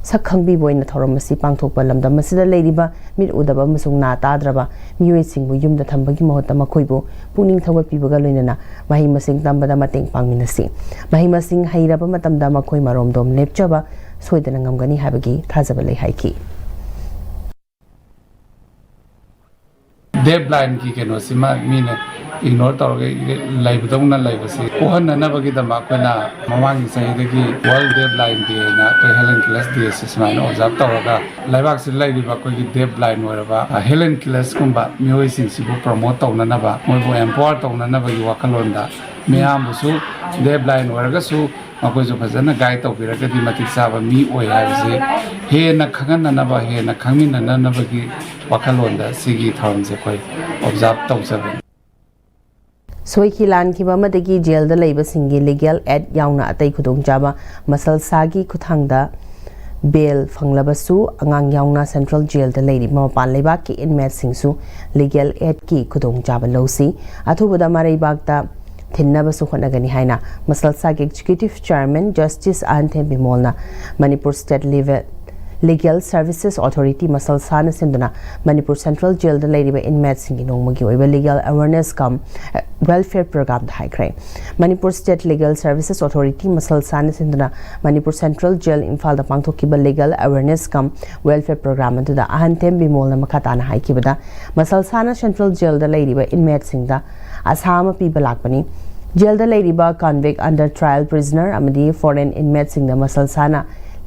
ꯁꯛ ꯈꯪꯕꯤꯕ ꯑꯣꯏꯅ ꯊꯧꯔꯝ ꯑꯁꯤ ꯄꯥꯡꯊꯣꯛꯄ, ꯂꯝꯗꯝ ꯑꯁꯤꯗ ꯂꯩꯔꯤꯕ ꯃꯤꯠ ꯎꯗꯕ ꯑꯃꯁꯨꯡ ꯅꯥ ꯇꯥꯗ꯭ꯔꯕ ꯃꯤꯑꯣꯏꯁꯤꯡꯕꯨ ꯌꯨꯝꯗ ꯊꯝꯕꯒꯤ ꯃꯍꯨꯠꯇ ꯃꯈꯣꯏꯕꯨ ꯄꯨꯛꯅꯤꯡ ꯊꯧꯒꯠꯄꯤꯕꯒ ꯂꯣꯏꯅꯅ ꯃꯍꯩ ꯃꯁꯤꯡ ꯇꯝꯕꯗ ꯃꯇꯦꯡ ꯄꯥꯡꯃꯤꯟꯅꯁꯤ꯫ ꯃꯍꯩ ꯃꯁꯤꯡ ꯍꯩꯔꯕ ꯃꯇꯝꯗ ꯃꯈꯣꯏ ꯃꯔꯣꯝꯗꯣꯝ ꯂꯦꯞꯆꯕ ꯁꯣꯏꯗꯅ ꯉꯝꯒꯅꯤ ꯍꯥꯏꯕꯒꯤ ꯊꯥꯖꯕ ꯂꯩ ꯍꯥꯏꯈꯤ꯫ Deaf blindꯀꯤ ꯀꯩꯅꯣꯁꯤꯃ ꯃꯤꯅ ignore ꯇꯧꯔꯒ ꯂꯩꯕꯗꯧꯅ ꯂꯩꯕꯁꯤ ꯀꯣꯛꯍꯟꯅꯅꯕꯒꯤꯗꯃꯛ ꯑꯩꯈꯣꯏꯅ ꯃꯃꯥꯡꯒꯤ ꯆꯍꯤꯗꯒꯤ World Deaf Blind Day ꯍꯥꯏꯅ ꯑꯩꯈꯣꯏ Helen Keller Day ꯑꯁꯤ ꯁꯨꯃꯥꯏꯅ observe ꯇꯧꯔꯒ ꯂꯩꯕꯥꯛꯁꯤꯗ ꯂꯩꯔꯤꯕ ꯑꯩꯈꯣꯏꯒꯤ deaf blind ꯑꯣꯏꯔꯕ Helen Kellerꯒꯨꯝꯕ ꯃꯤꯑꯣꯏꯁꯤꯡꯁꯤꯕꯨ promote ꯇꯧꯅꯅꯕ, ꯃꯣꯏꯕꯨ empower ꯇꯧꯅꯅꯕꯒꯤ ꯋꯥꯈꯜꯂꯣꯟꯗ ꯃꯤꯌꯥꯝꯕꯨꯁꯨ deaf blind ꯑꯣꯏꯔꯒꯁꯨ ꯃꯈꯣꯏꯁꯨ ꯐꯖꯅ guide ꯇꯧꯕꯤꯔꯒꯗꯤ ꯃꯇꯤꯛ ꯆꯥꯕ ꯃꯤ ꯑꯣꯏ ꯍꯥꯏꯕꯁꯤ ꯍꯦꯟꯅ ꯈꯪꯍꯟꯅꯅꯕ, ꯍꯦꯟꯅ ꯈꯪꯃꯤꯟꯅꯅꯅꯕꯒꯤ ꯋꯥꯈꯜꯂꯣꯟꯗ ꯁꯤꯒꯤ ꯊꯧꯔꯝꯁꯦ ꯑꯩꯈꯣꯏ observe ꯇꯧꯖꯕꯅꯤ꯫ ꯁꯣꯏꯈꯤ ꯂꯥꯟꯈꯤꯕ ꯑꯃꯗꯒꯤ ꯖꯦꯜꯗ ꯂꯩꯕꯁꯤꯡꯒꯤ legal aid ꯌꯥꯎꯅ ꯑꯇꯩ ꯈꯨꯗꯣꯡꯆꯥꯕ ꯃꯁꯜꯁꯥꯒꯤ ꯈꯨꯠꯊꯥꯡꯗ ꯕꯦꯜ ꯐꯪꯂꯕꯁꯨ ꯑꯉꯥꯡ ꯌꯥꯎꯅ ꯁꯦꯟꯇ꯭ꯔꯦꯜ ꯖꯦꯜꯗ ꯂꯩꯔꯤꯕ ꯃꯄꯥꯟ ꯂꯩꯕꯥꯛꯀꯤ ꯏꯟꯃꯦꯠꯁꯤꯡꯁꯨ ꯂꯤꯒꯦꯜ ꯑꯦꯗꯀꯤ ꯈꯨꯗꯣꯡꯆꯥꯕ ꯂꯧꯁꯤ꯫ ꯑꯊꯨꯕꯗ ꯃꯔꯩꯕꯥꯛꯇ ꯊꯤꯟꯅꯕꯁꯨ ꯍꯣꯠꯅꯒꯅꯤ ꯍꯥꯏꯅ ꯃꯁꯜꯁꯥꯒꯤ ꯑꯦꯛꯖꯤꯀ꯭ꯌꯨꯇꯤꯚ ꯆꯤꯌꯔꯃꯦꯟ ꯖꯁꯇꯤꯁ ꯑꯍꯟꯊꯦꯝ ꯕꯤꯃꯣꯜꯅ Manipur state legal services authority ꯃꯁꯜꯁꯥꯅ ꯁꯤꯟꯗꯨꯅ ꯃꯅꯤꯄꯨꯔ ꯁꯦꯟꯇ꯭ꯔꯦꯜ ꯖꯦꯜꯗ ꯂꯩꯔꯤꯕ ꯏꯟꯃꯦꯠꯁꯤꯡꯒꯤ ꯅꯣꯡꯃꯒꯤ ꯑꯣꯏꯕ ꯂꯤꯒꯦꯜ ꯑꯦꯋꯦꯔꯅꯦꯁ ꯀꯝ ꯋꯦꯜꯐꯤꯌꯔ ꯄ꯭ꯔꯣꯒ꯭ꯔꯥꯝꯗ ꯍꯥꯏꯈ꯭ꯔꯦ꯫ Manipur state legal services authority ꯃꯁꯜꯁꯥꯅ ꯁꯤꯟꯗꯨꯅ ꯃꯅꯤꯄꯨꯔ ꯁꯦꯟꯇ꯭ꯔꯦꯜ ꯖꯦꯜ ꯏꯝꯐꯥꯜꯗ ꯄꯥꯡꯊꯣꯛꯈꯤꯕ legal awareness cum welfare programme ꯑꯗꯨꯗ ꯑꯍꯟꯊꯦꯝ ꯕꯤꯃꯣꯜꯅ ꯃꯈꯥ ꯇꯥꯅ ꯍꯥꯏꯈꯤꯕꯗ, ꯃꯁꯜꯁꯥꯅ ꯁꯦꯟꯇ꯭ꯔꯦꯜ ꯖꯦꯜꯗ ꯂꯩꯔꯤꯕ ꯏꯟꯃꯦꯠꯁꯤꯡꯗ ꯑꯁꯥ ꯑꯃ ꯄꯤꯕ ꯂꯥꯛꯄꯅꯤ꯫ ꯖꯦꯜꯗ ꯂꯩꯔꯤꯕ ꯀꯟꯚꯤꯛ, ꯑꯟꯗꯔ ꯇ꯭ꯔꯥꯏꯜ ꯄ꯭ꯔꯤꯖꯅꯔ ꯑꯃꯗꯤ ꯐꯣꯔꯦꯟ ꯏꯟꯃꯦꯠꯁꯤꯡꯗ ꯃꯁꯜꯁꯥꯅ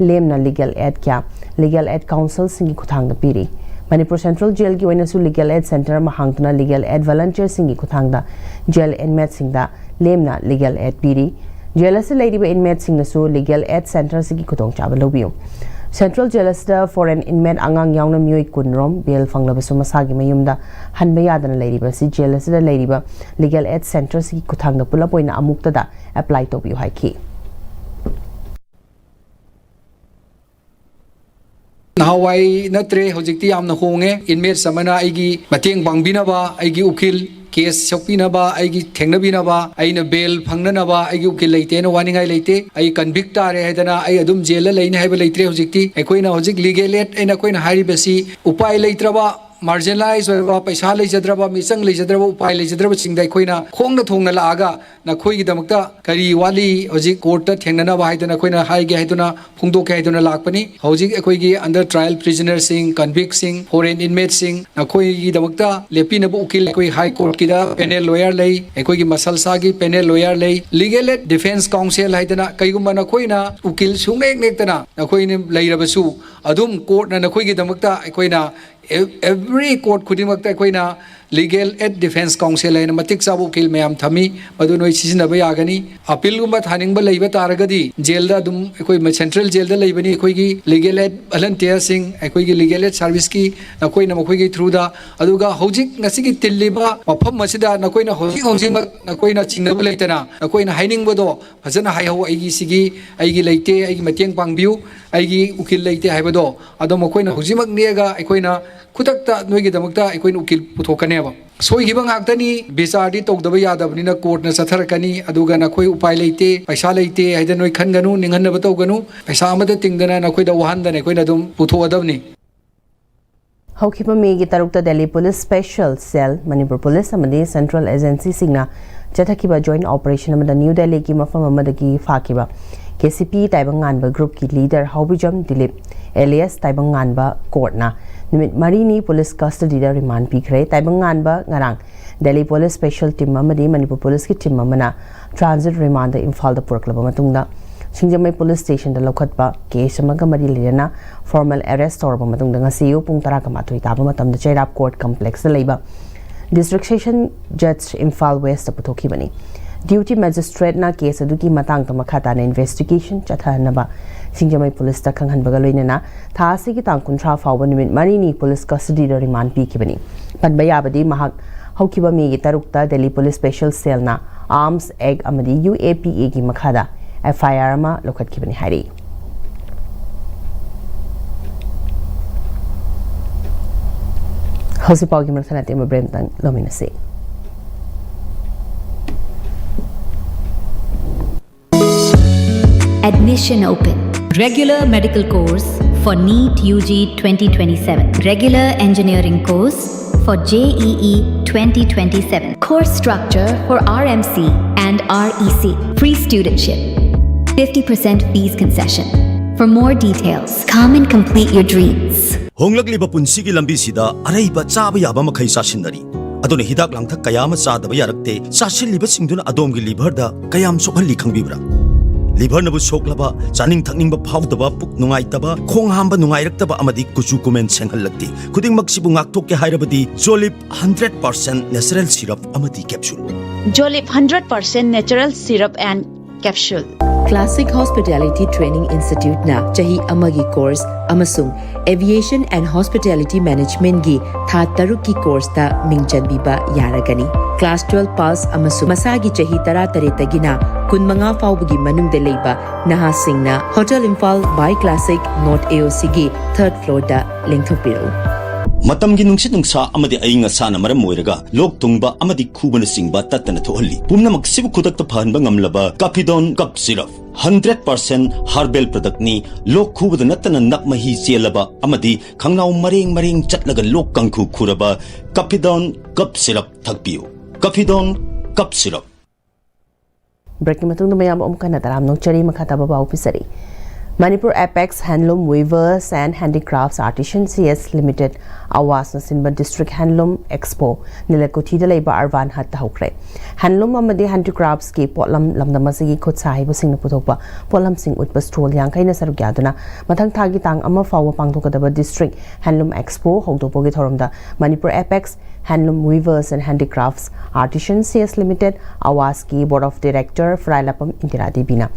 ꯂꯦꯝꯅ ꯂꯤꯒꯦꯜ ꯑꯦꯗ ꯀꯌꯥ ꯂꯤꯒꯦꯜ ꯑꯦꯗ ꯀꯥꯎꯟꯁꯤꯜꯁꯤꯡꯒꯤ ꯈꯨꯠꯊꯥꯡꯗ ꯄꯤꯔꯤ꯫ ꯃꯅꯤꯄꯨꯔ ꯁꯦꯟꯇ꯭ꯔꯦꯜ ꯖꯦꯜꯒꯤ ꯑꯣꯏꯅꯁꯨ ꯂꯤꯒꯦꯜ ꯑꯦꯗ ꯁꯦꯟꯇꯔ ꯑꯃ ꯍꯥꯡꯗꯨꯅ ꯂꯤꯒꯦꯜ ꯑꯦꯗ ꯚꯣꯂꯟꯇꯤꯌꯔꯁꯤꯡꯒꯤ ꯈꯨꯠꯊꯥꯡꯗ ꯖꯦꯜ ꯏꯟꯃꯦꯠꯁꯤꯡꯗ ꯂꯦꯝꯅ ꯂꯤꯒꯦꯜ ꯑꯦꯗ ꯄꯤꯔꯤ꯫ ꯖꯦꯜ ꯑꯁꯤꯗ ꯂꯩꯔꯤꯕ ꯏꯟꯃꯦꯠꯁꯤꯡꯅꯁꯨ ꯂꯤꯒꯦꯜ ꯑꯦꯗ ꯁꯦꯟꯇꯔꯁꯤꯒꯤ ꯈꯨꯗꯣꯡꯆꯥꯕ ꯂꯧꯕꯤꯌꯨ꯫ ꯁꯦꯟꯇ꯭ꯔꯦꯜ ꯖꯦꯜ ꯑꯁꯤꯗ ꯐꯣꯔꯦꯟ ꯏꯟꯃꯦꯠ ꯑꯉꯥꯡ ꯌꯥꯎꯅ ꯃꯤꯑꯣꯏ ꯀꯨꯟꯔꯣꯝ ꯕꯦꯜ ꯐꯪꯂꯕꯁꯨ ꯃꯁꯥꯒꯤ ꯃꯌꯨꯝꯗ ꯍꯟꯕ ꯌꯥꯗꯅ ꯂꯩꯔꯤꯕ ꯑꯁꯤ ꯖꯦꯜ ꯑꯁꯤꯗ ꯂꯩꯔꯤꯕ ꯂꯤꯒꯦꯜ ꯑꯦꯗ ꯁꯦꯟꯇꯔꯁꯤꯒꯤ ꯈꯨꯠꯊꯥꯡꯗ ꯄꯨꯂꯞ ꯑꯣꯏꯅ ꯑꯃꯨꯛꯇꯗ ꯑꯦꯄ꯭ꯂꯥꯏ ꯇꯧꯕꯤꯌꯨ ꯍꯥꯏꯈꯤ꯫ ꯅꯍꯥꯟꯋꯥꯏ ꯅꯠꯇ꯭ꯔꯦ, ꯍꯧꯖꯤꯛꯇꯤ ꯌꯥꯝꯅ ꯍꯣꯡꯉꯦ꯫ ꯏꯟꯃꯦꯠꯁ ꯑꯃꯅ ꯑꯩꯒꯤ ꯃꯇꯦꯡ ꯄꯥꯡꯕꯤꯅꯕ, ꯑꯩꯒꯤ ꯎꯀꯤꯜ, ꯀꯦꯁ ꯁꯣꯛꯄꯤꯅꯕ, ꯑꯩꯒꯤ ꯊꯦꯡꯅꯕꯤꯅꯕ, ꯑꯩꯅ ꯕꯦꯜ ꯐꯪꯅꯅꯕ ꯑꯩꯒꯤ ꯎꯀꯤꯜ ꯂꯩꯇꯦꯅ ꯋꯥꯅꯤꯡꯉꯥꯏ ꯂꯩꯇꯦ꯫ ꯑꯩ ꯀꯟꯚꯤꯛ ꯇꯥꯔꯦ ꯍꯥꯏꯗꯅ ꯑꯩ ꯑꯗꯨꯝ ꯖꯦꯜꯗ ꯂꯩꯅꯤ ꯍꯥꯏꯕ ꯂꯩꯇ꯭ꯔꯦ꯫ ꯍꯧꯖꯤꯛꯇꯤ ꯑꯩꯈꯣꯏꯅ ꯍꯧꯖꯤꯛ ꯂꯤꯒꯦꯜ ꯑꯦꯗ ꯑꯩꯅ ꯑꯩꯈꯣꯏꯅ ꯍꯥꯏꯔꯤꯕꯁꯤ ꯎꯄꯥꯏ ꯂꯩꯇ꯭ꯔꯕ, ꯃꯥꯔꯖꯤꯅꯥꯂꯥꯏꯖ ꯑꯣꯏꯔꯕ, ꯄꯩꯁꯥ ꯂꯩꯖꯗ꯭ꯔꯕ, ꯃꯤꯆꯪ ꯂꯩꯖꯗ꯭ꯔꯕ, ꯎꯄꯥꯏ ꯂꯩꯖꯗ꯭ꯔꯕꯁꯤꯡꯗ ꯑꯩꯈꯣꯏꯅ ꯈꯣꯡꯅ ꯊꯣꯡꯅ ꯂꯥꯛꯑꯒ ꯅꯈꯣꯏꯒꯤꯗꯃꯛꯇ ꯀꯔꯤ ꯋꯥꯠꯂꯤ, ꯍꯧꯖꯤꯛ ꯀꯣꯔꯠꯇ ꯊꯦꯡꯅꯅꯕ ꯍꯥꯏꯗꯅ ꯑꯩꯈꯣꯏꯅ ꯍꯥꯏꯒꯦ ꯍꯥꯏꯗꯨꯅ ꯐꯣꯡꯗꯣꯛꯀꯦ ꯍꯥꯏꯗꯨꯅ ꯂꯥꯛꯄꯅꯤ꯫ ꯍꯧꯖꯤꯛ ꯑꯩꯈꯣꯏꯒꯤ ꯑꯟꯗꯔ ꯇ꯭ꯔꯥꯏꯜ ꯄ꯭ꯔꯤꯖꯅꯔꯁꯤꯡ, ꯀꯟꯚꯤꯛꯁꯤꯡ, ꯐꯣꯔꯦꯟ ꯏꯟꯃꯦꯠꯁꯤꯡ, ꯅꯈꯣꯏꯒꯤꯗꯃꯛꯇ ꯂꯦꯞꯄꯤꯅꯕ ꯎꯀꯤꯜ ꯑꯩꯈꯣꯏ ꯍꯥꯏ ꯀꯣꯔꯠꯀꯤꯗ ꯄꯦꯅꯦꯜ ꯂꯣꯌꯔ ꯂꯩ, ꯑꯩꯈꯣꯏꯒꯤ ꯃꯁꯜꯁꯥꯒꯤ ꯄꯦꯅꯦꯜ ꯂꯣꯌꯔ ꯂꯩ, ꯂꯤꯒꯦꯜ ꯑꯦꯗ ꯗꯤꯐꯦꯟꯁ ꯀꯥꯎꯟꯁꯤꯜ ꯍꯥꯏꯗꯅ ꯀꯩꯒꯨꯝꯕ ꯅꯈꯣꯏꯅ ꯎꯀꯤꯜ ꯁꯨꯡꯅꯦꯛ ꯅꯦꯛꯇꯅ ꯅꯈꯣꯏꯅ ꯂꯩꯔꯕꯁꯨ ꯑꯗꯨꯝ ꯀꯣꯔꯠꯅ ꯅꯈꯣꯏꯒꯤꯗꯃꯛꯇ ꯑꯩꯈꯣꯏꯅ ꯑꯦ-, ꯑꯦꯚ꯭ꯔꯤ ꯀꯣꯔꯠ ꯈꯨꯗꯤꯡꯃꯛꯇ ꯑꯩꯈꯣꯏꯅ Legal Aid Defense Counsel ꯍꯥꯏꯅ ꯃꯇꯤꯛ ꯆꯥꯕ ꯎꯀꯤꯜ ꯃꯌꯥꯝ ꯊꯝꯃꯤ, ꯃꯗꯨ ꯅꯣꯏ ꯁꯤꯖꯤꯟꯅꯕ ꯌꯥꯒꯅꯤ꯫ ꯑꯄꯤꯜꯒꯨꯝꯕ ꯊꯥꯅꯤꯡꯕ ꯂꯩꯕ ꯇꯥꯔꯒꯗꯤ ꯖꯦꯜꯗ ꯑꯗꯨꯝ, ꯑꯩꯈꯣꯏ ꯁꯦꯟꯇ꯭ꯔꯦꯜ ꯖꯦꯜꯗ ꯂꯩꯕꯅꯤ, ꯑꯩꯈꯣꯏꯒꯤ ꯂꯤꯒꯦꯜ ꯑꯦꯗ ꯚꯂꯟꯇꯤꯌꯔꯁꯤꯡ, ꯑꯩꯈꯣꯏꯒꯤ ꯂꯤꯒꯦꯜ ꯑꯦꯗ ꯁꯥꯔꯚꯤꯁꯀꯤ ꯅꯈꯣꯏꯅ ꯃꯈꯣꯏꯒꯤ ꯊ꯭ꯔꯨꯗ, ꯑꯗꯨꯒ ꯍꯧꯖꯤꯛ ꯉꯁꯤꯒꯤ ꯇꯤꯜꯂꯤꯕ ꯃꯐꯝ ꯑꯁꯤꯗ ꯅꯈꯣꯏꯅ ꯍꯧꯖꯤꯛ ꯍꯧꯖꯤꯛꯃꯛ ꯅꯈꯣꯏꯅ ꯆꯤꯡꯅꯕ ꯂꯩꯇꯅ ꯅꯈꯣꯏꯅ ꯍꯥꯏꯅꯤꯡꯕꯗꯣ ꯐꯖꯅ ꯍꯥꯏꯍꯧ꯫ "ꯑꯩꯒꯤ ꯁꯤꯒꯤ, ꯑꯩꯒꯤ ꯂꯩꯇꯦ, ꯑꯩꯒꯤ ꯃꯇꯦꯡ ꯄꯥꯡꯕꯤꯌꯨ, ꯑꯩꯒꯤ ꯎꯀꯤꯜ ꯂꯩꯇꯦ" ꯍꯥꯏꯕꯗꯣ ꯑꯗꯣ ꯃꯈꯣꯏꯅ ꯍꯧꯖꯤꯛꯃꯛ ꯅꯦꯛꯑꯒ ꯑꯩꯈꯣꯏꯅ ꯈꯨꯗꯛꯇ ꯅꯣꯏꯒꯤꯗꯃꯛꯇ ꯑꯩꯈꯣꯏꯅ ꯎꯀꯤꯜ ꯄꯨꯊꯣꯛꯀꯅꯦꯕ꯫ ꯁꯣꯏꯈꯤꯕ ꯉꯥꯛꯇꯅꯤ, ꯕꯤꯆꯥꯔꯗꯤ ꯇꯧꯗꯕ ꯌꯥꯗꯕꯅꯤꯅ ꯀꯣꯔꯠꯅ ꯆꯠꯊꯔꯛꯀꯅꯤ꯫ ꯑꯗꯨꯒ ꯅꯈꯣꯏ ꯎꯄꯥꯏ ꯂꯩꯇꯦ, ꯄꯩꯁꯥ ꯂꯩꯇꯦ ꯍꯥꯏꯗꯅ ꯅꯣꯏ ꯈꯟꯒꯅꯨ, ꯅꯤꯡꯍꯟꯅꯕ ꯇꯧꯒꯅꯨ꯫ ꯄꯩꯁꯥ ꯑꯃꯠꯇ ꯇꯤꯡꯗꯅ ꯅꯈꯣꯏꯗ ꯋꯥꯍꯟꯗꯅ ꯑꯩꯈꯣꯏꯅ ꯑꯗꯨꯝ ꯄꯨꯊꯣꯛꯑꯗꯕꯅꯤ꯫ ꯍꯧꯈꯤꯕ ꯃꯦꯒꯤ ꯇꯔꯨꯛꯇ ꯗꯦꯜꯂꯤ ꯄꯨꯂꯤꯁ ꯁ꯭ꯄꯦꯁꯦꯜ ꯁꯦꯜ, ꯃꯅꯤꯄꯨꯔ ꯄꯨꯂꯤꯁ ꯑꯃꯗꯤ ꯁꯦꯟꯇ꯭ꯔꯦꯜ ꯑꯦꯖꯦꯟꯁꯤꯁꯤꯡꯅ ꯆꯠꯊꯈꯤꯕ ꯖꯣꯏꯟꯠ ꯑꯣꯄꯔꯦꯁꯟ ꯑꯃꯗ ꯅ꯭ꯌꯨ ꯗꯦꯜꯂꯤꯒꯤ ꯃꯐꯝ ꯑꯃꯗꯒꯤ ꯐꯥꯈꯤꯕ ꯀꯦ ꯁꯤ ꯄꯤ ꯇꯥꯏꯕꯪꯉꯥꯟꯕ ꯒ꯭ꯔꯨꯞꯀꯤ ꯂꯤꯗꯔ ꯍꯥꯎꯕꯤꯖꯝ ꯗꯤꯂꯤꯞ ꯑꯦꯂꯤꯌꯥꯁ ꯇꯥꯏꯕꯪꯉꯥꯟꯕ ꯀꯣꯔꯠꯅ ꯅꯨꯃꯤꯠ ꯃꯔꯤꯅꯤ ꯄꯨꯂꯤꯁ ꯀꯁꯇꯗꯤꯗ ꯔꯤꯃꯥꯟ ꯄꯤꯈ꯭ꯔꯦ꯫ ꯇꯥꯏꯕꯪꯉꯥꯟꯕ ꯉꯔꯥꯡ ꯗꯦꯜꯂꯤ ꯄꯨꯂꯤꯁ ꯁ꯭ꯄꯦꯁꯦꯜ ꯇꯤꯝ ꯑꯃꯗꯤ ꯃꯅꯤꯄꯨꯔ ꯄꯨꯂꯤꯁꯀꯤ ꯇꯤꯝ ꯑꯃꯅ ꯇ꯭ꯔꯥꯟꯖꯤꯠ ꯔꯤꯃꯥꯟꯗ ꯏꯝꯐꯥꯜꯗ ꯄꯨꯔꯛꯂꯕ ꯃꯇꯨꯡꯗ ꯁꯤꯡꯖꯃꯩ ꯄꯨꯂꯤꯁ ꯁ꯭ꯇꯦꯁꯟꯗ ꯂꯧꯈꯠꯄ ꯀꯦꯁ ꯑꯃꯒ ꯃꯔꯤ ꯂꯩꯅꯅ ꯐꯣꯔꯃꯦꯜ ꯑꯦꯔꯦꯁ ꯇꯧꯔꯕ ꯃꯇꯨꯡꯗ ꯉꯁꯤ ꯑꯌꯨꯛ ꯄꯨꯡ ꯇꯔꯥꯒ ꯃꯥꯊꯣꯏ ꯇꯥꯕ ꯃꯇꯝꯗ ꯆꯩꯔꯥꯞ ꯀꯣꯔꯠ ꯀꯝꯄ꯭ꯂꯦꯛꯁꯇ ꯂꯩꯕ ꯗꯤꯁꯇ꯭ꯔꯤꯛ ꯁꯦꯁꯟ ꯖꯖ ꯏꯝꯐꯥꯜ ꯋꯦꯁꯇ ꯄꯨꯊꯣꯛꯈꯤꯕꯅꯤ꯫ ꯗ꯭ꯌꯨꯇꯤ ꯃꯦꯖꯤꯁꯇ꯭ꯔꯦꯠꯅ ꯀꯦꯁ ꯑꯗꯨꯒꯤ ꯃꯇꯥꯡꯗ ꯃꯈꯥ ꯇꯥꯅ ꯏꯟꯚꯦꯁꯇꯤꯒꯦꯁꯟ ꯆꯠꯊꯍꯟꯅꯕ ꯁꯤꯡꯖꯃꯩ ꯄꯨꯂꯤꯁꯇ ꯈꯪꯍꯟꯕꯒ ꯂꯣꯏꯅꯅ ꯊꯥ ꯑꯁꯤꯒꯤ ꯇꯥꯡ ꯀꯨꯟꯊ꯭ꯔꯥ ꯐꯥꯎꯕ ꯅꯨꯃꯤꯠ ꯃꯔꯤꯅꯤ ꯄꯨꯂꯤꯁ ꯀꯁꯇꯗꯤꯗ ꯔꯤꯃꯥꯟ ꯄꯤꯈꯤꯕꯅꯤ꯫ ꯄꯟꯕ ꯌꯥꯕꯗꯤ ꯃꯍꯥꯛ ꯍꯧꯈꯤꯕ ꯃꯦꯒꯤ ꯇꯔꯨꯛꯇ ꯗꯦꯜꯂꯤ ꯄꯨꯂꯤꯁ ꯁ꯭ꯄꯦꯁꯦꯜ ꯁꯦꯜꯅ ꯑꯥꯔꯝꯁ ꯑꯦꯛ ꯑꯃꯗꯤ ꯌꯨ ꯑꯦ ꯄꯤ ꯑꯦꯒꯤ ꯃꯈꯥꯗ ꯑꯦꯐ ꯑꯥꯏ ꯑꯥꯔ ꯑꯃ ꯂꯧꯈꯠꯈꯤꯕꯅꯤ ꯍꯥꯏꯔꯤ꯫ ꯍꯧꯖꯤꯛ ꯄꯥꯎꯒꯤ ꯃꯔꯛ ꯊꯠꯅ ꯑꯇꯦꯟꯕ ꯕ꯭ꯔꯦꯛ ꯑꯃꯇꯪ ꯂꯧꯃꯤꯟꯅꯁꯤ꯫ Admission open. Regular medical course for NEET U G twenty twenty-seven. Regular engineering course for J E E twenty twenty-seven. Course structure for R M C and R E C. Free studentship. Fifty percent fees concession. For more details, come and complete your dreams. ꯍꯣꯡꯂꯛꯂꯤꯕ ꯄꯨꯟꯁꯤꯒꯤ ꯂꯝꯕꯤꯁꯤꯗ ꯑꯔꯩꯕ ꯆꯥꯕ ꯌꯥꯕ ꯃꯈꯩ ꯆꯥꯁꯤꯟꯅꯔꯤ꯫ ꯑꯗꯨꯅ ꯍꯤꯗꯥꯛ ꯂꯥꯡꯊꯛ ꯀꯌꯥ ꯑꯃ ꯆꯥꯗꯕ ꯌꯥꯔꯛꯇꯦ꯫ ꯆꯥꯁꯤꯜꯂꯤꯕꯁꯤꯡꯗꯨꯅ ꯑꯗꯣꯝꯒꯤ ꯂꯤꯚꯔꯗ ꯀꯌꯥꯝ ꯁꯣꯛꯍꯜꯂꯤ ꯈꯪꯕꯤꯕ꯭ꯔꯥ? ꯂꯤꯚꯔꯅꯕꯨ ꯁꯣꯛꯂꯕ, ꯆꯥꯅꯤꯡ ꯊꯛꯅꯤꯡꯕ ꯐꯥꯎꯗꯕ, ꯄꯨꯛ ꯅꯨꯡꯉꯥꯏꯇꯕ, ꯈꯣꯡ ꯍꯥꯝꯕ ꯅꯨꯡꯉꯥꯏꯔꯛꯇꯕ ꯑꯃꯗꯤ ꯀꯨꯆꯨ ꯀꯨꯃꯦꯟ ꯁꯦꯡꯍꯜꯂꯛꯇꯦ꯫ ꯈꯨꯗꯤꯡꯃꯛꯁꯤꯕꯨ ꯉꯥꯛꯊꯣꯛꯀꯦ ꯍꯥꯏꯔꯕꯗꯤ ꯖꯣꯂꯤꯞ ꯍꯟꯗ꯭ꯔꯦꯠ ꯄꯥꯔꯁꯦꯟ ꯅꯦꯆꯔꯦꯜ ꯁꯤꯔꯞ ꯑꯃꯗꯤ capsule. Jolip hundred percent natural syrup and capsule. Classic Hospitality Training Instituteꯅ ꯆꯍꯤ ꯑꯃꯒꯤ ꯀꯣꯔꯁ ꯑꯃꯁꯨꯡ Aviation and Hospitality Managementꯒꯤ ꯊꯥ ꯇꯔꯨꯛꯀꯤ ꯀꯣꯔꯁꯇ ꯃꯤꯡ ꯆꯟꯕꯤꯕ ꯌꯥꯔꯒꯅꯤ꯫ ꯀ꯭ꯂꯥꯁ ꯇꯨꯋꯦꯜꯐ ꯄꯥꯁ ꯑꯃꯁꯨꯡ ꯃꯁꯥꯒꯤ ꯆꯍꯤ ꯇꯔꯥꯇꯔꯦꯠꯇꯒꯤꯅ ꯀꯨꯟꯃꯉꯥ ꯐꯥꯎꯕꯒꯤ ꯃꯅꯨꯡꯗ ꯂꯩꯕ ꯅꯍꯥꯁꯤꯡꯅ Hotel Imphal by Classic North AOCꯒꯤ ꯊꯔꯗ ꯐ꯭ꯂꯣꯔꯗ ꯂꯦꯡꯊꯣꯛꯄꯤꯔꯛꯎ꯫ ꯃꯇꯝꯒꯤ ꯅꯨꯡꯁꯤꯠ ꯅꯨꯡꯁꯥ ꯑꯃꯗꯤ ꯑꯏꯪ ꯑꯁꯥꯅ ꯃꯔꯝ ꯑꯣꯏꯔꯒ ꯂꯣꯛ ꯊꯨꯡꯕ ꯑꯃꯗꯤ ꯈꯨꯕꯅꯆꯤꯡꯕ ꯇꯠꯇꯅ ꯊꯣꯛꯍꯜꯂꯤ꯫ ꯄꯨꯝꯅꯃꯛꯁꯤꯕꯨ ꯈꯨꯗꯛꯇ ꯐꯍꯟꯕ ꯉꯝꯂꯕ Kafidon cough syrup. Hundred percent herbal ꯄ꯭ꯔꯗꯛꯅꯤ꯫ ꯂꯣꯛ ꯈꯨꯕꯗ ꯅꯠꯇꯅ ꯅꯞ ꯃꯍꯤ ꯆꯦꯜꯂꯕ ꯑꯃꯗꯤ ꯈꯪꯅꯥꯎ ꯃꯔꯦꯡ ꯃꯔꯦꯡ ꯆꯠꯂꯒ ꯂꯣꯛ ꯀꯥꯡꯈꯨ ꯈꯨꯔꯕ ꯀꯥꯐꯤꯗꯣꯟ ꯀꯞ ꯁꯤꯔꯞ ꯊꯛꯄꯤꯌꯨ꯫ ꯀꯥꯐꯤꯗꯣꯟ cough syrup. ꯕ꯭ꯔꯦꯛꯀꯤ ꯃꯇꯨꯡꯗ ꯃꯌꯥꯝ ꯑꯃꯨꯛ ꯍꯟꯅ ꯇꯔꯥꯝꯅ ꯑꯣꯛꯆꯔꯤ꯫ ꯃꯈꯥ ꯇꯥꯕ ꯄꯥꯎ ꯄꯤꯖꯔꯤ꯫ Manipur Apex Handloom Weavers and Handicrafts Artisan C S Limited ꯑꯋꯥꯁꯅ ꯁꯤꯟꯕ District Handloom Expo ꯅꯤꯂꯀꯨꯊꯤꯗ ꯂꯩꯕ ꯑꯔꯕꯥꯟ ꯍꯠꯇ ꯍꯧꯈ꯭ꯔꯦ꯫ ꯍꯦꯟꯂꯨꯝ ꯑꯃꯗꯤ ꯍꯦꯟꯗꯤꯀ꯭ꯔꯥꯐꯠꯁꯀꯤ ꯄꯣꯠꯂꯝ, ꯂꯝꯗꯝ ꯑꯁꯤꯒꯤ ꯈꯨꯠ ꯁꯥ ꯍꯩꯕꯁꯤꯡꯅ ꯄꯨꯊꯣꯛꯄ ꯄꯣꯠꯂꯝꯁꯤꯡ ꯎꯠꯄ ꯁ꯭ꯇꯣꯜ ꯌꯥꯡꯈꯩꯅ ꯁꯔꯨꯛ ꯌꯥꯗꯨꯅ ꯃꯊꯪ ꯊꯥꯒꯤ ꯇꯥꯡ ꯑꯃ ꯐꯥꯎꯕ ꯄꯥꯡꯊꯣꯛꯀꯗꯕ District Handloom Expo ꯍꯧꯗꯣꯛꯄꯒꯤ ꯊꯧꯔꯝꯗ Manipur Apex Handloom Weavers and Handicrafts Artisan C S Limited ꯑꯋꯥꯁꯀꯤ Board of Director ꯐꯔꯥꯏꯂꯥꯄꯝ Indira ꯗꯦꯕꯤꯅ꯫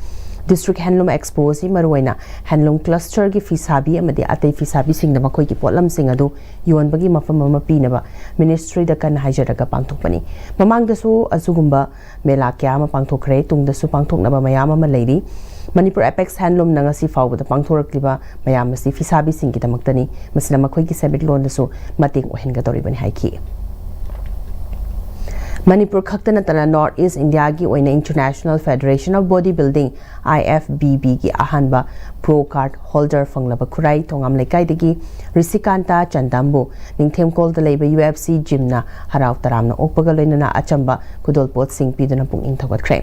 District Handloom Expo ꯑꯁꯤ ꯃꯔꯨꯑꯣꯏꯅ ꯍꯦꯟꯂꯨꯝ ꯀ꯭ꯂꯁꯇꯔꯒꯤ ꯐꯤꯁꯥꯕꯤ ꯑꯃꯗꯤ ꯑꯇꯩ ꯐꯤꯁꯥꯕꯤꯁꯤꯡꯗ ꯃꯈꯣꯏꯒꯤ ꯄꯣꯠꯂꯝꯁꯤꯡ ꯑꯗꯨ ꯌꯣꯟꯕꯒꯤ ꯃꯐꯝ ꯑꯃ ꯄꯤꯅꯕ ꯃꯤꯅꯤꯁꯇ꯭ꯔꯤꯗ ꯀꯟꯅ ꯍꯥꯏꯖꯔꯒ ꯄꯥꯡꯊꯣꯛꯄꯅꯤ꯫ ꯃꯃꯥꯡꯗꯁꯨ ꯑꯁꯤꯒꯨꯝꯕ ꯃꯦꯂꯥ ꯀꯌꯥ ꯑꯃ ꯄꯥꯡꯊꯣꯛꯈ꯭ꯔꯦ, ꯇꯨꯡꯗꯁꯨ ꯄꯥꯡꯊꯣꯛꯅꯕ ꯃꯌꯥꯝ ꯑꯃ ꯂꯩꯔꯤ꯫ ꯃꯅꯤꯄꯨꯔ ꯑꯦꯄꯦꯛꯁ ꯍꯦꯟꯂꯨꯝꯅ ꯉꯁꯤ ꯐꯥꯎꯕꯗ ꯄꯥꯡꯊꯣꯔꯛꯂꯤꯕ ꯃꯌꯥꯝ ꯑꯁꯤ ꯐꯤꯁꯥꯕꯤꯁꯤꯡꯒꯤꯗꯃꯛꯇꯅꯤ, ꯃꯁꯤꯅ ꯃꯈꯣꯏꯒꯤ ꯁꯦꯟꯃꯤꯠꯂꯣꯟꯗꯁꯨ ꯃꯇꯦꯡ ꯑꯣꯏꯍꯟꯒꯗꯧꯔꯤꯕꯅꯤ ꯍꯥꯏꯈꯤ꯫ ꯃꯅꯤꯄꯨꯔ ꯈꯛꯇ ꯅꯠꯇꯅ North East India ꯒꯤ ꯑꯣꯏꯅ International Federation of Body Building, I F B B ꯒꯤ ꯑꯍꯥꯟꯕ ꯄ꯭ꯔꯣ ꯀꯥꯔꯗ ꯍꯣꯜꯗꯔ ꯐꯪꯂꯕ ꯈꯨꯔꯥꯏ ꯊꯣꯉꯥꯝ ꯂꯩꯀꯥꯏꯗꯒꯤ ꯔꯤꯁꯤꯀꯥꯟꯇ ꯆꯟꯗꯝꯕꯨ ꯅꯤꯡꯊꯦꯝꯀꯣꯜꯗ ꯂꯩꯕ U F C ꯖꯤꯝꯅ ꯍꯔꯥꯎ ꯇꯔꯥꯝꯅ ꯑꯣꯛꯄꯒ ꯂꯣꯏꯅꯅ ꯑꯆꯝꯕ ꯈꯨꯗꯣꯜꯄꯣꯠꯁꯤꯡ ꯄꯤꯗꯨꯅ ꯄꯨꯛꯅꯤꯡ ꯊꯧꯒꯠꯈ꯭ꯔꯦ꯫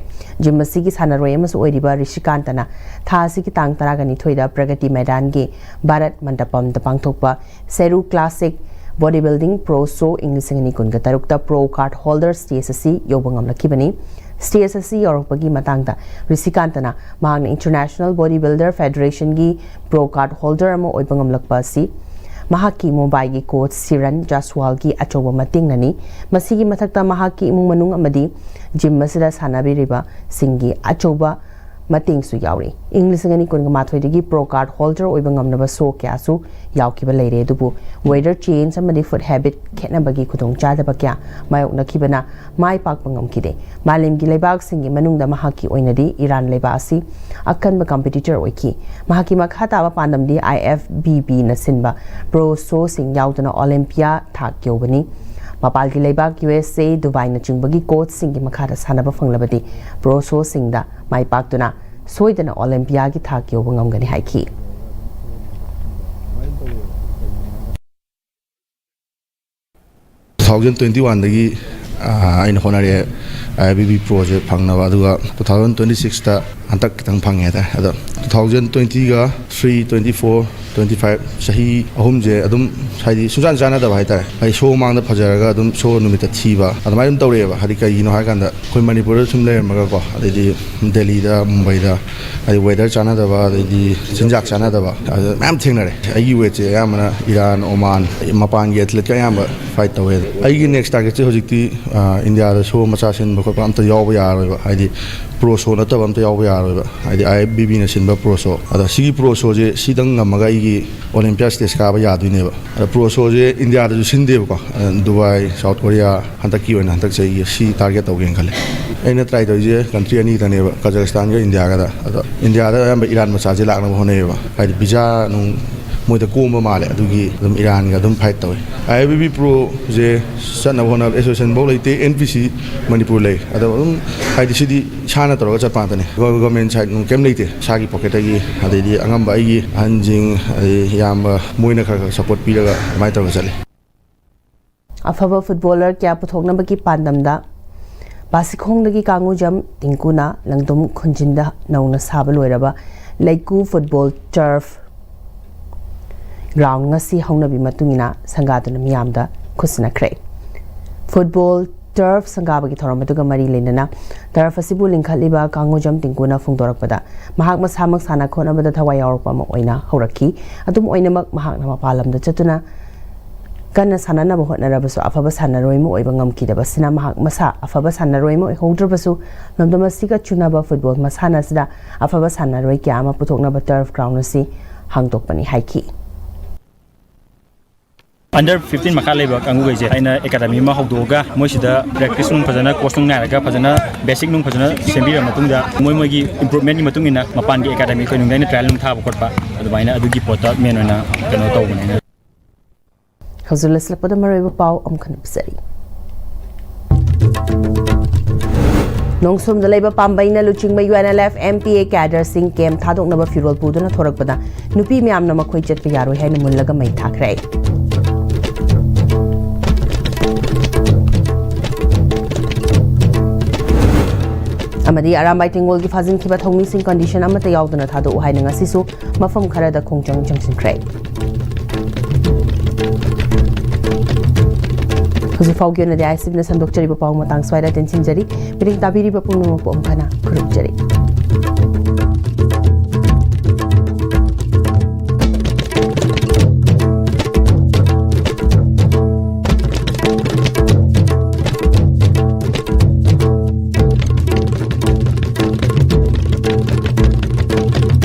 ꯖꯤꯝ ꯑꯁꯤꯒꯤ ꯁꯥꯟꯅꯔꯣꯏ ꯑꯃꯁꯨ ꯑꯣꯏꯔꯤꯕ ꯔꯤꯁꯤꯀꯥꯟꯇꯅ ꯊꯥ ꯑꯁꯤꯒꯤ ꯇꯥꯡ ꯇꯔꯥꯒ ꯅꯤꯊꯣꯏꯗ ꯄ꯭ꯔꯒꯇꯤ ꯃꯩꯗꯥꯟꯒꯤ ꯚꯥꯔꯠ ꯃꯟꯗꯄꯝꯗ ꯄꯥꯡꯊꯣꯛꯄ ꯁꯦꯔꯨ ꯀ꯭ꯂꯥꯁꯤꯛ Bodybuilding Pro Show ꯏꯪ ꯂꯤꯁꯤꯡ ꯑꯅꯤ ꯀꯨꯟꯒ ꯇꯔꯨꯛꯇ Pro Card Holder Stage ꯑꯁꯤ ꯌꯧꯕ ꯉꯝꯂꯛꯈꯤꯕꯅꯤ꯫ Stage ꯑꯁꯤ ꯌꯧꯔꯛꯄꯒꯤ ꯃꯇꯥꯡꯗ ꯔꯤꯁꯤꯀꯥꯟꯇꯅ ꯃꯍꯥꯛꯅ International Bodybuilder Federationꯒꯤ Pro Card Holder ꯑꯃ ꯑꯣꯏꯕ ꯉꯝꯂꯛꯄ ꯑꯁꯤ ꯃꯍꯥꯛꯀꯤ ꯃꯨꯝꯕꯥꯏꯒꯤ coach ꯁꯤꯔꯟ ꯖꯥꯁꯋꯥꯜꯒꯤ ꯑꯆꯧꯕ ꯃꯇꯦꯡꯅꯅꯤ꯫ ꯃꯁꯤꯒꯤ ꯃꯊꯛꯇ ꯃꯍꯥꯛꯀꯤ ꯏꯃꯨꯡ ꯃꯅꯨꯡ ꯑꯃꯗꯤ gym ꯑꯁꯤꯗ ꯁꯥꯟꯅꯕꯤꯔꯤꯕꯁꯤꯡꯒꯤ ꯑꯆꯧꯕ ꯃꯇꯦꯡꯁꯨ ꯌꯥꯎꯔꯤ꯫ ꯏꯪ ꯂꯤꯁꯤꯡ ꯑꯅꯤ ꯀꯨꯟꯒ ꯃꯥꯊꯣꯏꯗꯒꯤ Pro Card Holder ꯑꯣꯏꯕ ꯉꯝꯅꯕ show ꯀꯌꯥꯁꯨ ꯌꯥꯎꯈꯤꯕ ꯂꯩꯔꯦ, ꯑꯗꯨꯕꯨ weather change ꯑꯃꯗꯤ food habit ꯈꯦꯠꯅꯕꯒꯤ ꯈꯨꯗꯣꯡꯆꯥꯗꯕ ꯀꯌꯥ ꯃꯥꯌꯣꯛꯅꯈꯤꯕꯅ ꯃꯥꯏ ꯄꯥꯛꯄ ꯉꯝꯈꯤꯗꯦ꯫ ꯃꯥꯂꯦꯝꯒꯤ ꯂꯩꯕꯥꯛꯁꯤꯡꯒꯤ ꯃꯅꯨꯡꯗ ꯃꯍꯥꯛꯀꯤ ꯑꯣꯏꯅꯗꯤ ꯏꯔꯥꯟ ꯂꯩꯕꯥꯛ ꯑꯁꯤ ꯑꯀꯟꯕ competitor ꯑꯣꯏꯈꯤ꯫ ꯃꯍꯥꯛꯀꯤ ꯃꯈꯥ ꯇꯥꯕ ꯄꯥꯟꯗꯝꯗꯤ IFBBꯅ ꯁꯤꯟꯕ Pro Showꯁꯤꯡ ꯌꯥꯎꯗꯨꯅ Olympia ꯊꯥꯛ ꯌꯧꯕꯅꯤ꯫ ꯃꯄꯥꯟꯒꯤ ꯂꯩꯕꯥꯛ USA, ꯗꯨꯕꯥꯏꯅꯆꯤꯡꯕꯒꯤ coachꯁꯤꯡꯒꯤ ꯃꯈꯥꯗ ꯁꯥꯟꯅꯕ ꯐꯪꯂꯕꯗꯤ Pro Showꯁꯤꯡꯗ ꯃꯥꯏ ꯄꯥꯛꯇꯨꯅ ꯁꯣꯏꯗꯅ Olympiaꯒꯤ ꯊꯥꯛ ꯌꯧꯕ ꯉꯝꯒꯅꯤ ꯍꯥꯏꯈꯤ꯫ Two thousand twenty oneꯗꯒꯤ ꯑꯩꯅ ꯍꯣꯠꯅꯔꯛꯑꯦ IFBB Proꯁꯦ ꯐꯪꯅꯕ, ꯑꯗꯨꯒ two thousand twenty sixꯇ ꯍꯟꯗꯛ ꯈꯤꯇꯪ ꯐꯪꯉꯦ ꯍꯥꯏꯇꯥꯔꯦ꯫ ꯑꯗꯣ two thousand twentyꯒ three, twenty four, twenty five, ꯆꯍꯤ ꯑꯍꯨꯝꯁꯦ ꯑꯗꯨꯝ ꯍꯥꯏꯗꯤ ꯁꯨꯡꯆꯥꯟ ꯆꯥꯟꯅꯗꯕ ꯍꯥꯏꯇꯥꯔꯦ꯫ ꯍꯥꯏꯗꯤ show ꯃꯃꯥꯡꯗ ꯐꯖꯔꯒ ꯑꯗꯨꯝ show ꯅꯨꯃꯤꯠꯇ ꯊꯤꯕ ꯑꯗꯨꯃꯥꯏꯅ ꯑꯗꯨꯝ ꯇꯧꯔꯛꯑꯦꯕ꯫ ꯍꯥꯏꯗꯤ ꯀꯩꯒꯤꯅꯣ ꯍꯥꯏꯀꯥꯟꯗ ꯑꯩꯈꯣꯏ ꯃꯅꯤꯄꯨꯔꯗ ꯁꯨꯝ ꯂꯩꯔꯝꯃꯒꯀꯣ, ꯑꯗꯩꯗꯤ ꯗꯦꯜꯂꯤꯗ, ꯃꯨꯝꯕꯩꯗ, ꯍꯥꯏꯗꯤ weather ꯆꯥꯟꯅꯗꯕ, ꯑꯗꯩꯗꯤ ꯆꯤꯟꯖꯥꯛ ꯆꯥꯟꯅꯗꯕ, ꯑꯗꯨ ꯃꯌꯥꯝ ꯊꯦꯡꯅꯔꯦ꯫ ꯑꯩꯒꯤ weightꯁꯦ ꯑꯌꯥꯝꯕꯅ ꯏꯔꯥꯟ, ꯑꯣꯃꯥꯟ, ꯃꯄꯥꯟꯒꯤ athleteꯀ ꯑꯌꯥꯝꯕ fight ꯇꯧꯋꯦ꯫ ꯑꯩꯒꯤ next targetꯁꯦ ꯍꯧꯖꯤꯛꯇꯤ ꯏꯟꯗꯤꯌꯥꯗ show ꯃꯆꯥ ꯁꯤꯟꯕ ꯈꯣꯠꯄ ꯑꯝꯇ ꯌꯥꯎꯕ ꯌꯥꯔꯔꯣꯏꯕ, ꯍꯥꯏꯗꯤ Pro Show ꯅꯠꯇꯕ ꯑꯝꯇ ꯌꯥꯎꯕ ꯌꯥꯔꯔꯣꯏꯕ, ꯍꯥꯏꯗꯤ IFBBꯅ ꯁꯤꯟꯕ Pro Show꯫ ꯑꯗ ꯁꯤꯒꯤ Pro Showꯁꯦ ꯁꯤꯗꯪ ꯉꯝꯃꯒ ꯑꯩꯒꯤ Olympia stage ꯀꯥꯕ ꯌꯥꯗꯣꯏꯅꯦꯕ꯫ ꯑꯗ Pro Showꯁꯦ ꯏꯟꯗꯤꯌꯥꯗꯁꯨ ꯁꯤꯟꯗꯦꯕꯀꯣ, ꯗꯨꯕꯥꯏ, South Korea, ꯍꯟꯗꯛꯀꯤ ꯑꯣꯏꯅ ꯍꯟꯗꯛ ꯆꯍꯤꯒꯤ ꯁꯤ target ꯇꯧꯒꯦꯅ ꯈꯜꯂꯦ꯫ ꯑꯩꯅ try ꯇꯧꯔꯤꯁꯦ country ꯑꯅꯤꯗꯅꯦꯕ, ꯀꯖꯥꯈꯁꯇꯥꯟꯒ ꯏꯟꯗꯤꯌꯥꯒꯗ꯫ ꯑꯗꯣ ꯏꯟꯗꯤꯌꯥꯗ ꯑꯌꯥꯝꯕ ꯏꯔꯥꯟ ꯃꯆꯥꯁꯦ ꯂꯥꯛꯅꯕ ꯍꯣꯠꯅꯩꯌꯦꯕ, ꯍꯥꯏꯗꯤ visa ꯅꯨꯡ ꯃꯣꯏꯗ ꯀꯣꯝꯕ ꯃꯥꯜꯂꯦ, ꯑꯗꯨꯒꯤ ꯑꯗꯨꯝ ꯏꯔꯥꯟꯒ ꯑꯗꯨꯝ fight ꯇꯧꯋꯦ꯫ IFBB Proꯁꯦ ꯆꯠꯅꯕ ꯍꯣꯠꯅꯕ association ꯐꯥꯎ ꯂꯩꯇꯦ, NPC ꯃꯅꯤꯄꯨꯔ ꯂꯩ꯫ ꯑꯗꯣ ꯑꯗꯨꯝ ꯍꯥꯏꯗꯤ ꯁꯤꯗꯤ ꯏꯁꯥꯅ ꯇꯧꯔꯒ ꯆꯠꯄ ꯉꯥꯛꯇꯅꯦ, government side ꯅꯨꯡ ꯀꯩꯝ ꯂꯩꯇꯦ꯫ ꯏꯁꯥꯒꯤ pocketꯇꯒꯤ, ꯑꯗꯩꯗꯤ ꯑꯉꯝꯕ ꯑꯩꯒꯤ ꯑꯍꯟꯁꯤꯡ, ꯑꯗꯩ ꯏꯌꯥꯝꯕ, ꯃꯣꯏꯅ ꯈꯔ ꯈꯔ support ꯄꯤꯔꯒ ꯑꯗꯨꯃꯥꯏꯅ ꯇꯧꯔꯒ ꯆꯠꯂꯤ꯫ ꯑꯐꯕ footballer ꯀꯌꯥ ꯄꯨꯊꯣꯛꯅꯕꯒꯤ ꯄꯥꯟꯗꯝꯗ ꯕꯥꯁꯤꯈꯣꯡꯗꯒꯤ ꯀꯥꯡꯉꯨꯖꯝ ꯇꯤꯡꯀꯨꯅ ꯂꯪꯗꯨꯝ ꯈꯨꯟꯖꯤꯟꯗ ꯅꯧꯅ ꯁꯥꯕ ꯂꯣꯏꯔꯕ ꯂꯩꯀꯨ football turf ꯒ꯭ꯔꯥꯎꯟ ꯉꯁꯤ ꯍꯧꯅꯕꯤ ꯃꯇꯨꯡ ꯏꯟꯅ ꯁꯪꯒꯥꯗꯨꯅ ꯃꯤꯌꯥꯝꯗ ꯈꯨꯠꯁꯤꯟꯅꯈ꯭ꯔꯦ꯫ ꯐꯨꯠꯕꯣꯜ ꯇꯔꯐ ꯁꯪꯒꯥꯕꯒꯤ ꯊꯧꯔꯝ ꯑꯗꯨꯒ ꯃꯔꯤ ꯂꯩꯅꯅ ꯇꯔꯐ ꯑꯁꯤꯕꯨ ꯂꯤꯡꯈꯠꯂꯤꯕ ꯀꯥꯡꯉꯨꯖꯝ ꯇꯤꯡꯀꯨꯅ ꯐꯣꯡꯗꯣꯔꯛꯄꯗ, ꯃꯍꯥꯛ ꯃꯁꯥꯃꯛ ꯁꯥꯟꯅ ꯈꯣꯠꯅꯕꯗ ꯊꯋꯥꯏ ꯌꯥꯎꯔꯛꯄ ꯑꯃ ꯑꯣꯏꯅ ꯍꯧꯔꯛꯈꯤ꯫ ꯑꯗꯨꯝ ꯑꯣꯏꯅꯃꯛ, ꯃꯍꯥꯛꯅ ꯃꯄꯥꯟ ꯂꯝꯗ ꯆꯠꯇꯨꯅ ꯀꯟꯅ ꯁꯥꯟꯅꯅꯕ ꯍꯣꯠꯅꯔꯕꯁꯨ, ꯑꯐꯕ ꯁꯥꯟꯅꯔꯣꯏ ꯑꯃ ꯑꯣꯏꯕ ꯉꯝꯈꯤꯗꯕꯁꯤꯅ ꯃꯍꯥꯛ ꯃꯁꯥ ꯑꯐꯕ ꯁꯥꯟꯅꯔꯣꯏ ꯑꯃ ꯑꯣꯏꯍꯧꯗ꯭ꯔꯕꯁꯨ, ꯂꯝꯗꯝ ꯑꯁꯤꯒ ꯆꯨꯅꯕ ꯐꯨꯠꯕꯣꯜ ꯃꯁꯥꯟꯅ ꯑꯁꯤꯗ ꯑꯐꯕ ꯁꯥꯟꯅꯔꯣꯏ ꯀꯌꯥ ꯑꯃ ꯄꯨꯊꯣꯛꯅꯕ ꯇꯔꯐ ꯒ꯭ꯔꯥꯎꯟ ꯑꯁꯤ ꯍꯥꯡꯗꯣꯛꯄꯅꯤ ꯍꯥꯏꯈꯤ꯫ ꯑꯟꯗꯔ ꯐꯤꯐꯇꯤꯟ ꯃꯈꯥ ꯂꯩꯕ ꯀꯥꯡꯕꯨꯈꯩꯁꯦ ꯑꯩꯅ ꯑꯦꯀꯥꯗꯃꯤ ꯑꯃ ꯍꯧꯗꯣꯛꯑꯒ, ꯃꯣꯏꯁꯤꯗ ꯄ꯭ꯔꯦꯛꯇꯤꯁ ꯅꯨꯡ ꯐꯖꯅ, ꯀꯣꯆ ꯅꯨꯡ ꯅꯥꯏꯔꯒ, ꯐꯖꯅ ꯕꯦꯁꯤꯛ ꯅꯨꯡ ꯐꯖꯅ ꯁꯦꯝꯕꯤꯔ ꯃꯇꯨꯡꯗ, ꯃꯣꯏ ꯃꯣꯏꯒꯤ ꯏꯝꯄ꯭ꯔꯨꯚꯃꯦꯟꯒꯤ ꯃꯇꯨꯡ ꯏꯟꯅ ꯃꯄꯥꯟꯒꯤ ꯑꯦꯀꯥꯗꯃꯤ ꯀꯩꯅꯨꯡꯗ ꯑꯩꯅ ꯇ꯭ꯔꯥꯏꯌꯦꯜ ꯅꯨꯡ ꯊꯥꯕ ꯈꯣꯠꯄ, ꯑꯗꯨꯃꯥꯏꯅ ꯑꯗꯨꯒꯤ ꯄꯣꯠꯇ ꯃꯦꯟ ꯑꯣꯏꯅ ꯀꯩꯅꯣ ꯇꯧꯕꯅꯤꯅ꯫ ꯍꯧꯖꯤꯛ ꯂꯣꯏꯁꯤꯜꯂꯛꯄꯗ ꯃꯔꯨꯑꯣꯏꯕ ꯄꯥꯎ ꯑꯃꯨꯛ ꯍꯟꯅ ꯄꯤꯖꯔꯤ꯫ ꯅꯣꯡꯁꯣꯝꯗ ꯂꯩꯕ ꯄꯥꯝꯕꯩꯅ ꯂꯨꯆꯤꯡꯕ U N L F M P A ꯀꯦꯗꯔꯁꯤꯡ ꯀꯦꯝ ꯊꯥꯗꯣꯛꯅꯕ ꯐꯤꯔꯣꯜ ꯄꯨꯗꯨꯅ ꯊꯣꯔꯛꯄꯗ, ꯅꯨꯄꯤ ꯃꯌꯥꯝꯅ ꯃꯈꯣꯏ ꯆꯠꯄ ꯌꯥꯔꯣꯏ ꯍꯥꯏꯅ ꯃꯨꯜꯂꯒ ꯃꯩ ꯊꯥꯈ꯭ꯔꯦ꯫ ꯑꯃꯗꯤ ꯑꯔꯥꯝꯕꯥꯏ ꯇꯦꯡꯒꯣꯜꯒꯤ ꯐꯥꯖꯤꯟꯈꯤꯕ ꯊꯧꯃꯤꯁꯤꯡ ꯀꯟꯗꯤꯁꯟ ꯑꯃꯠꯇ ꯌꯥꯎꯗꯅ ꯊꯥꯗꯣꯛꯎ ꯍꯥꯏꯅ ꯉꯁꯤꯁꯨ ꯃꯐꯝ ꯈꯔꯗ ꯈꯣꯡꯖꯪ ꯆꯪꯁꯤꯟꯈ꯭ꯔꯦ꯫ ꯍꯧꯖꯤꯛ ꯐꯥꯎꯒꯤ ꯑꯣꯏꯅꯗꯤ ꯑꯥꯏ ꯑꯦꯁ ꯁꯤꯕꯤꯅ ꯁꯟꯗꯣꯛꯆꯔꯤꯕ ꯄꯥꯎ ꯃꯇꯥꯡ ꯁ꯭ꯋꯥꯏꯗ ꯇꯦꯟꯁꯤꯟꯖꯔꯤ꯫ ꯃꯤꯠꯌꯦꯡ ꯇꯥꯕꯤꯔꯤꯕ ꯄꯨꯝꯅꯃꯛꯄꯨ ꯑꯃꯨꯛ ꯍꯟꯅ ꯈꯨꯔꯨꯝꯖꯔꯤ꯫